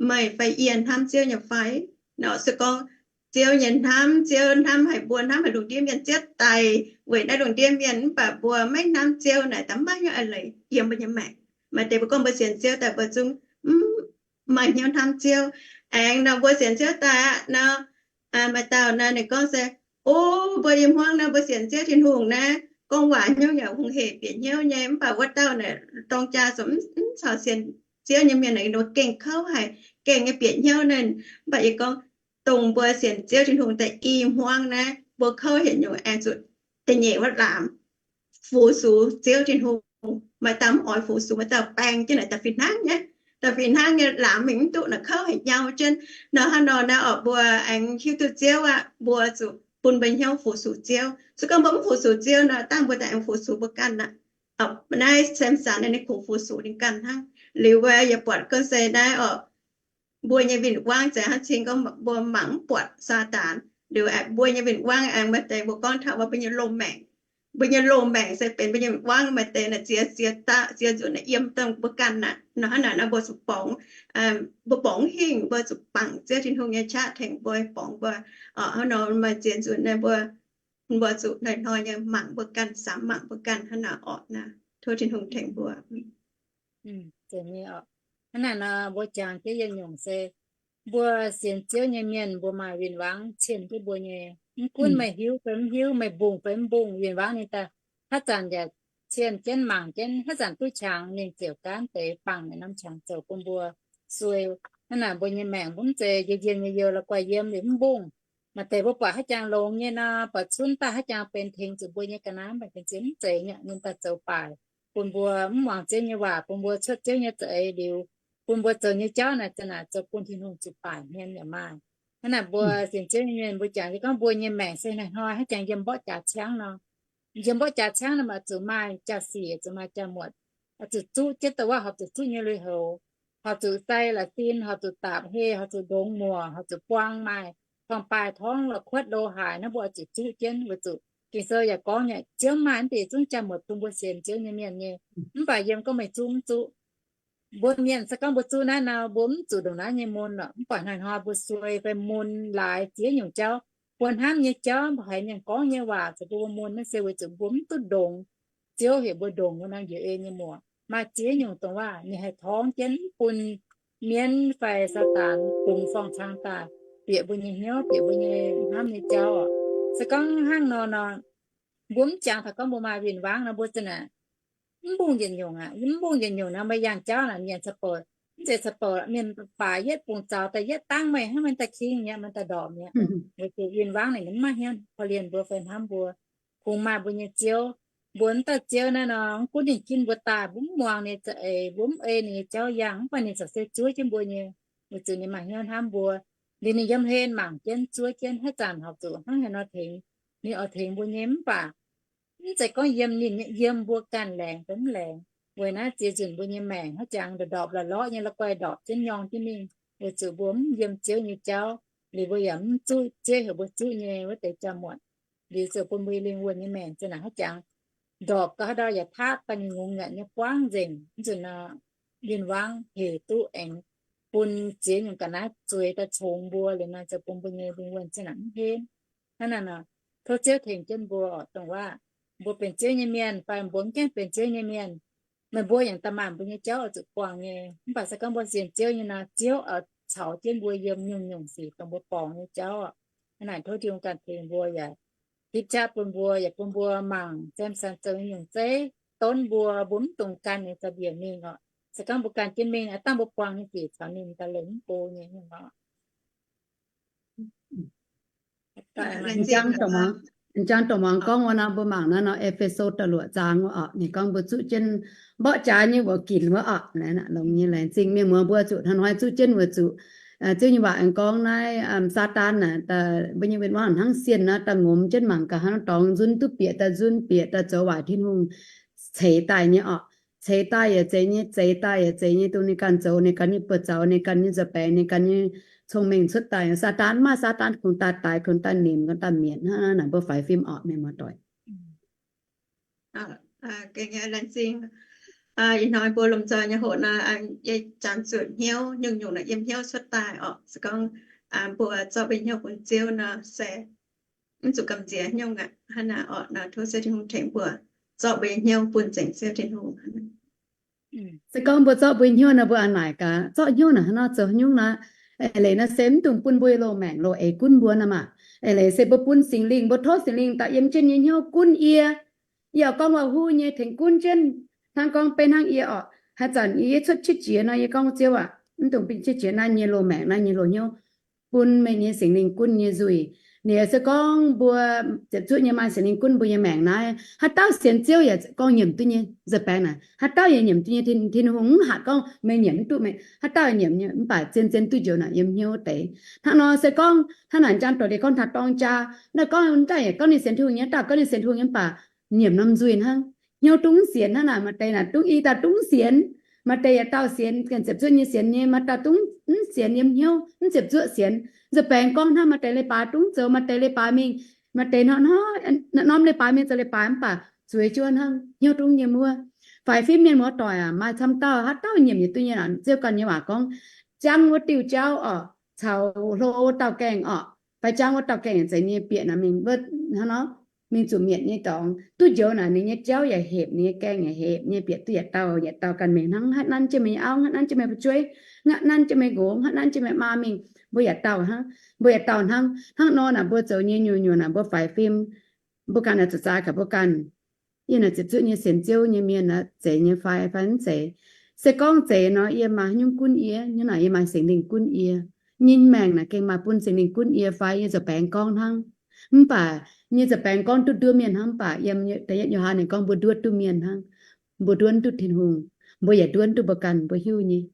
meih fai yie hnamv Ziouv nyei fai? Nor se gorngv Ziouv nyei hnamv, Ziouv hnamv haic mbuo, hnamv haic lungh ndiev mienh, Ziouv daic weic naaiv lungh ndiev mienh, mv baac mbuo maiv hnamv Ziouv naaic, da'maiv hnyouv a'leiz yiem mbuo nyei maengc. Maaih deix mbuo gorngv mbuo sienx Ziouv daaih mbuo zungv mv maaih hnyouv hnamv Ziouv. Aengx nor mbuo sienx Ziouv daaih aqv nor, maaih dauh naaic ninh gorngv se, O, mbuo yiem hmuangv naaiv mbuo sienx Ziouv Tin-Hungh naaiv, gorngv waac hnyouv yaac hungh hec bieqc hnyouv nyei, mv baac wuov dauh naaic dorng jaa zoux mv caux sienx Ziouv nyei mienh naaic, ninh mbuo gengh kouv haic, gengh nyei bieqc hnyouv naaic. Mv baac yie gorngv, dongh mbuo sienx Ziouv Tin-Hungh daaih i hmuangv naaiv, mbuo kouv hec nyungc aengx zuqc da'nyeic wuov laamc fu-sux Ziouv Tin-Hungh. longx, maaih dauh mv oix fu-sux, maaih dauh baeng jienv naaic da'fih hnangv nyei, da'fih hnangv nyei, laamz mingh mv duqv naaic kouv haic nyau jienv. Nor hnangv nor naaiv oc, mbuo aengx hiuv duqv Ziouv aqv, mbuo zuqc bun mbuo hnyouv fu-sux Ziouv. Se gorngv mbuo mv fu-sux Ziouv nor, dangh mbuo daaih aengx fu-sux mbuo ganh aqv. Naaiv Samson naaiv ninh kungx fu-sux ninh ganh hnangv. Liuz wuov yaac buatc gorngv se naaiv oc, mbuo nyei win-wangv za'gengh hnangv cing gorngv mbuo mangc mv buatc Saadaan. Liuz aengx mbuo nyei win-wangv aengx maaih deix mbuo gorngv taux mbuo nyei loz-maengc. Mbuo nyei loz-maengc se benx mbuo nyei win-wangv, maaih deix naaic ziex, ziex daaih, ziex nzunc naaic yiem dongh mbuo ganh aqv. Nor hnangv naaic nor mbuo zuqc borngz, mbuo borngz hingh, mbuo zuqc bangc Ziouv Tin-Hungh nyei qaqv tengx mbuo, borngz mbuo. Hnangv nor maaih ziex nzunc naaic mbuo, mbuo zuqc hnoi-hnoi nyei mangc mbuo ganh, samx mangc mbuo ganh hnangv naaic orqc. Naaiv tov Tin-Hungh tengx mbuo. Hnangv naaic nor mbuo jangx jienv yietc nyungc se mbuo sienx Ziouv nyei mienh mbuo maaih win-wangv cien jienv mbuo nyei. Mv gunv meih hiuv fai mv hiuv, meih mbungh fai mv mbungh, win-wangv ninh daaih haaix zanc yaac cien jienv mangc jienv, haaix zanc duqv qangx ninh ziouc gaanv deix bangc naaiv norm qangx zoux bun mbuo suei. Hnangv naaic mbuo nyei maengc mbuo mv zeiz njien-njien nyei youh la'guaih yiem liuz mv mbungh. Maaih deix mbuo buatc haaix jangx longx nyei nor, buatc cunv daaih haaix jangx benx tengx zuqc mbuo nyei ga'naaiv, mv baac ga'naaiv ziex mv zeiz nyei, ninh daaih zoux baaic bun mbuo mv muangx Ziouv nyei waac, bun mbuo cuotv Ziouv nyei za'eix liuz, bun mbuo zoux nyei jauv naaic za'naaic zoux bun Tin-Hungh zuqc baaic hmien yaac maaih. Hnangv naaic mbuo sienx Ziouv nyei mienh mbuo jangx jienv gorngv mbuo nyei maengc se hnoi-hnoi haaix jangx yiem mborqv jaax ciangv nor, yiem mborqv jaax ciangv nor, oix zuqc maaih jaa-sic, oix zuqc maaih jaa-muotc, oix zuqc zuqv jienv dongh wuov horpc zuqc zuqv nyei lui-houx, horpc zuqc sai la'sin, horpc zuqc daapc heh, horpc zuqc ndongx muoc, horpc zuqc buang maaih torngv-baaih torngv la'kuotv lo haaix nor, mbuo oix zuqc zuqv jienv. Weic zuqc Ging-Sou yaac gorngv nyei, Ziouv maaih naaiv deix zungv jaa-muotc bun mbuo sienx Ziouv nyei mienh nyei. Mv baac yiem gorngv meih zuqv mv zuqv, mbuo mienh se gorngv mbuo zuqv naaiv nor, mbuo mv zuqc ndongc naaiv nyei mun lorqc. Mv baac hnoi-hnoi mbuo suei fai mun laaix ziex nyungc jauv, mbuo hnamv nyei jauv, mbuo haiz mienh gorngv nyei waac zoux bun mbuo mun, naaiv se weic zuqc mbuo mv duqv ndongx Ziouv, heuc mbuo ndongc wuov norm njoux en nyei muoc. Maaih ziex nyungc dongh waac ninh haih torngv jienv mv bun mienv fai Saadaan bungx forng-cang daaih bieqc mbuo nyei hnyouv, bieqc mbuo nyei hnamv nyei jauv oc. Se gorngv hnangv nor nor, mbuo mv jangx taux gorngv mbuo maaih win-wangv nor, mbuo za'naaic mv mbungh yietc nyungc aqv. Mv mbungh yietc nyungc nor, mbuo yangh jauv naaic mienh ca'bouc, mv zeiz ca'bouc, mienh baac yietv bungx zaux daaih yietv dangv meih hnangv, mienh daaih king mi'aqv, mienh daaih ndorpc mi'aqv. Weic zuqc win-wangv naaic ninh mv maaih hnyouv korv-lienh mbuo fai hnamv mbuo. Kungx maaih mbuo nyei Ziouv. Mbuo mv dauh Ziouv naaiv nor, mv gunv ninh ginv mbuo daaih, mbuo mv muangx ninh za'eix, mbuo mv ei ninh nyei jauv yangh, mv baac ninh corc se zuov jienv mbuo nyei, weic zuqc ninh maaih hnyouv hnamv mbuo. Liuz ninh yiem hlen mangc jienv, zuov jienv, haaix zanc horpc zuqc hnangv haaix nor tengx, ninh oix tengx mbuo nyei. Mv baac mv zeiz gorngv yiem ninh, yiem mbuo ganh laengz fai mv laengz. Weic naaiv ziex nzunc mbuo nyei maengc haaix jangx ndorpc la'lorqv nyei, la'guaih ndorpc jienv nyorng jienv mingh, weic zuqc mbuo mv yiem Ziouv nyei jauv. Liuz mbuo yaac mv zuqv Ziouv heuc mbuo zuqv nyei wuov deix jaa-muotc. Liuz ziouc bun mbuo lingh wuonh nyei maengc za'naaic haaix jangx ndorpc gau, haaix ndau yaac taatv daaih nyei ngongh ngaatc nyei buangv nzengc. Mv nzunc nor, win-wangv hec duqv aengx bun ziex nyungc ga'naaiv zueiz daaih congx mbuo liuz nor, ziouc bun mbuo nyei lingh wuonh za'naaic mv henv. Hnangv naaic nor, tov Ziouv tengx jienv mbuo oc, dongh waac mbuo benx Ziouv nyei mienh fai mbuo mv gaengh benx Ziouv nyei mienh, meih mbuo yaac daaih maaih mbuo nyei jauv oix zuqc buangh nyei. Mv baac se gorngv mbuo sienx Ziouv nyei nor, Ziouv oix caux jienv mbuo yiem nyungc-nyungc sic dongh mbuo borngz nyei jauv oc. Hnangv naaic tov Tin-Hungh ganh tengx mbuo yaac tipv qaqv bun mbuo, yaac bun mbuo mangc Samson zoux nyei nyungc zeiv donv mbuo, mbuo mv dungx gan ninh za'bieqc mingh oc. Se gorngv mbuo gan jienv mingh, dangh mbuo buangh nyei sic caux ninh daaih lengc mv go nyei oc. M'jangv dongh muangx gorngv wuov nor, mbuo mangc naaiv nor, E^fe^so da'luoqc zaang wuov oc, ninh gorngv mbuo zuqv jienv mborqv jaax nyei wuoqc ginc wuov oc. Longx nyei laengz zingh mienh muoz mbuo zuqc hnoi-hnoi zuqv jienv weic zuqc Ziouv nyei waac aengx gorngv naaiv Saadaan naaic, mbuo nyei win-wangv hnangv sienh nor, daaih ngomx jienv mangc gaax hnangv dorngx nzunv duqv bieqc daaih nzunv, bieqc daaih zoux waaic Tin-Hungh ceix daaih nyei oc. Ceix daaih yaac zeiz nyei, zeix daaih yaac zeiz nyei, dongh ninh ganh zoux, ninh ganh nyei buoz-zaux, ninh ganh nyei nzuih baengx, ninh ganh nyei cong-mengh cuotv daaih. Saadaan mv maaih, Saadaan kungx daaih daix, kungx daaih nimc, kungx daaih mietc hnangv naaic, mbuo faix fim oc, mienh muoz-doic. Ih hnoi mbuo lomh nzoih nyei hoc nor, yie janx zuqc hnyouv nyungc-nyungc naaic yiem hnyouv cuotv daaih oc. Se gorngv mbuo zorqv mbuo nyei hnyouv bun Ziouv nor, se mv zuqc gamh nziex nyungc aqv. Hnangv naaic oc, nor tov Ziouv Tin-Hungh tengx mbuo zorqv mbuo nyei hnyouv bun nzengc Ziouv Tin-Hungh. Se gorngv mbuo zorqv mbuo nyei hnyouv nor, mbuo a'naaic gaax, zorqv hnyouv naaic hnangv nor zoux haaix nyungc nor, eix leiz nor se mv dungx bun mbuo nyei loz-maengc loz-eix gunv mbuo nor maah. Eix leiz se mbuo bun Singx Lingh, mbuo tov Singx Lingh daaih yiem jienv nyei hnyouv gunv yie. Yie oix gorngv waac-huv nyei tengx gunv jienv, hnangv gorngv benx hnangv yie oc. Haaix zanc yie cuotv qiex jiez nor, yie gorngv, Ziouv aac, mv dungx bun qiex jiez naaiv nyei loz-maengc, naaiv nyei loz-hnyouv, bun meih nyei Singx Lingh gunv nyei nzuih. Ninh se gorngv mbuo ziepc zuoqv nyei maaih Singx Lingh gunv mbuo nyei maengc naaiv, haaix dauh sienx Ziouv yaac gorngv nyiemc duqv nyei. Nza'baengx naaic haaix dauh yaac nyiemc duqv nyei. Tin, Tin-Hungh mv hatc gorngv meih nyiemc mv duqv, meih haaix dauh yaac nyiemc nyei, mv baac zien-zien duqv njoux naaic yiem hnyouv deix. Hnangv nor se gorngv hnangv naaic njang doqc liuz gorngv taux dorng jaa, naaiv gorngv daaih yaac gorngv ninh sienx Tin-Hungh nyei, dauh gorngv ninh sienx Tin-Hungh nyei, mv baac nyiemc norm nzuih hnangv. Hnyouv dungv mv sienx hnangv naaic, maaih deix naaic dungv i dauh dungv mv sienx, maaih deix yietc dauh sienx, gengh ziepc zuoqv nyei sienx nyei, maaih dauh dungv mv sienx yiem hnyouv, mv ziepc zuoqv sienx. Nza'baengx gorngv hnangv, maaih deix leiz-baaix dungv zoux, maaih deix leiz-baaix mingh, maaih deix hnoi-hnoi norm leiz-baaix mingh zoux leiz-baaix mv baac zueiz jienv hnangv, hnyouv dungv nyei wuov. Faix fim mienh muoz-doic aac, maaih camv dauh haaix dauh nyiemc yietc duqv nyei naaic, Ziouv ganh nyei waac gorngv, jangv wuov diuh jauv orqc, caux hlo wuov dauh gaengh orqc, fai jangv wuov dauh gaengh yaac zeiz nyei bieqc naaic mingh wuov hnangv nor, mingh zuqc mietc nyei dorngx. Duqv njoux naaic ninh nyei jauv yaac hepc, ninh nyei gaengh yaac hepc nyei, bieqc duqv yietc dauh yietc dauh ganh mingh hnangv, haaix nanv jienv meih nyei auv, haaix nanv jienv meih fu'jueiv, haaix nanv jienv meih maac mingh, mbuo yietc dauh hnangv, mbuo yietc dauh hnangv. Hnangv nor naaic mbuo zoux nyei nyungc-nyungc naaic mbuo faix fim, mbuo ganh naaic zuqc zaaix gaax mbuo ganh. Yie naaic ziepc zuoqv nyei sienx Ziouv nyei mienh aeqv, zeiz nyei fai, fai mv zeiz. Se gorngv zeiz nor, yie maaih haaix nyungc gunv yie? Hnangv naaic yie maaih Singx Lingh gunv yie. Yie nyei maengc naaic gengh maaih bun Singx Lingh gunv yie fai? Yie nza'baengx gorngv hnangv. Mv baac yie nza'baengx gorngv duqv nduov mienh hnangv, mv baac yiem da'yietv Yo^han ninh gorngv mbuo nduov duqv mienh hnangv. Mbuo nduov duqv Tin-Hungh, mbuo yaac nduov duqv mbuo ganh, mbuo hiuv nyei.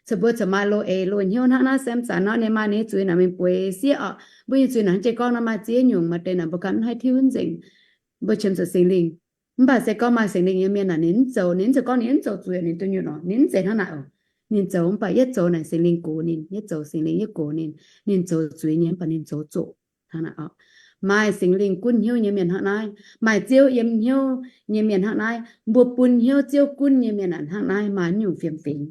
Caux mbuo caux maaih loz-eix loz-hnyouv hnangv naaiv, Samson nor ninh maaih ninh nyei zuiz naaic mingh bueix sieqv orqc. Mbuo nyei zuiz naaic hnangv jiex gorngv nor maaih ziex nyungc, maaih deix naaic mbuo ganh mv haih tiuv nzengc. Mbuo qiemx zuqc Singx Lingh. Mv baac se gorngv maaih Singx Lingh nyei mienh naaic ninh mv zoux, ninh mv zoux gorngv ninh mv zoux zuiz, ninh duqv nyungc orqc, ninh mv zeiz hnangv naaic oc. Ninh zoux mv baac yietv zoux naaic Singx Lingh gox ninh, yietv zoux Singx Lingh yietv gox ninh. Ninh zoux zuiz nyei mv baac ninh zoux zoqc. Hnangv naaic orqc. Maaih Singx Lingh gunv hnyouv nyei mienh hnangv naaiv, maaih Ziouv yiem hnyouv nyei mienh hnangv naaiv, mbuo bun hnyouv Ziouv gunv nyei mienh hnangv naaiv maaih nyungc fiem-fingx.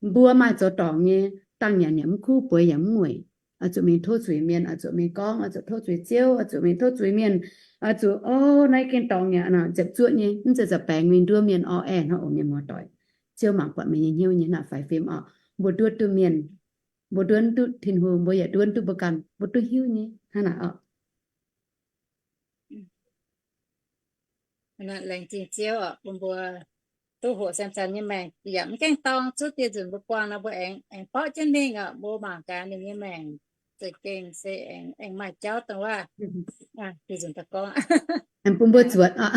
Mbuo maaih zoux dorngc nyei, dangh nyanc yaac mv kuv, bueix yaac mv mueic. Oix zuqc mingh tov zuiz mienh, oix zuqc mingh gorngv, oix zuqc tov zuiz Ziouv, oix zuqc mingh tov zuiz mienh, oix zuqc, o, naaiv gengh dorngc nyei, ziepc zuoqv nyei, mv zeiz nza'baengx mingh nduov mienh orqc. Aengx hnangv oc, mienh muoz-doic, Ziouv mangc buatc meih nyei hnyouv nyei naaic faix fim orqc. Mbuo nduov duqv mienh, mbuo nduov duqv Tin-Hungh, mbuo yaac nduov duqv mbuo ganh, mbuo duqv hiuv nyei hnangv naaic orqc. Laengz zingh Ziouv oc, bun mbuo duqv hoqc Samson nyei maengc yaac mv gaengh dorng, zuov dieh nzunc mbuo buangh nor mbuo aengx, aengx borqv jienv mingh oc. Mbuo mangc gaax ninh nyei maengc za'gengh se aengx, aengx maaih jauv dongh wuov, dieh nzunc daaih gorngv, aengx bun mbuo zuotc oc.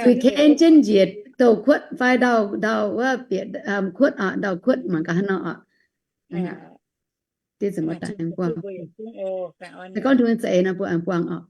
Zuiz-ken jienv njiec douh kuotv fai ndau, ndau wuov bieqc kuotv oc, ndau kuotv mangc gaax haaix nor oc. Dieh nzunc mbuo daaih aengx buangh. Se gorngv tungx za'eix nor mbuo aengx buangh oc.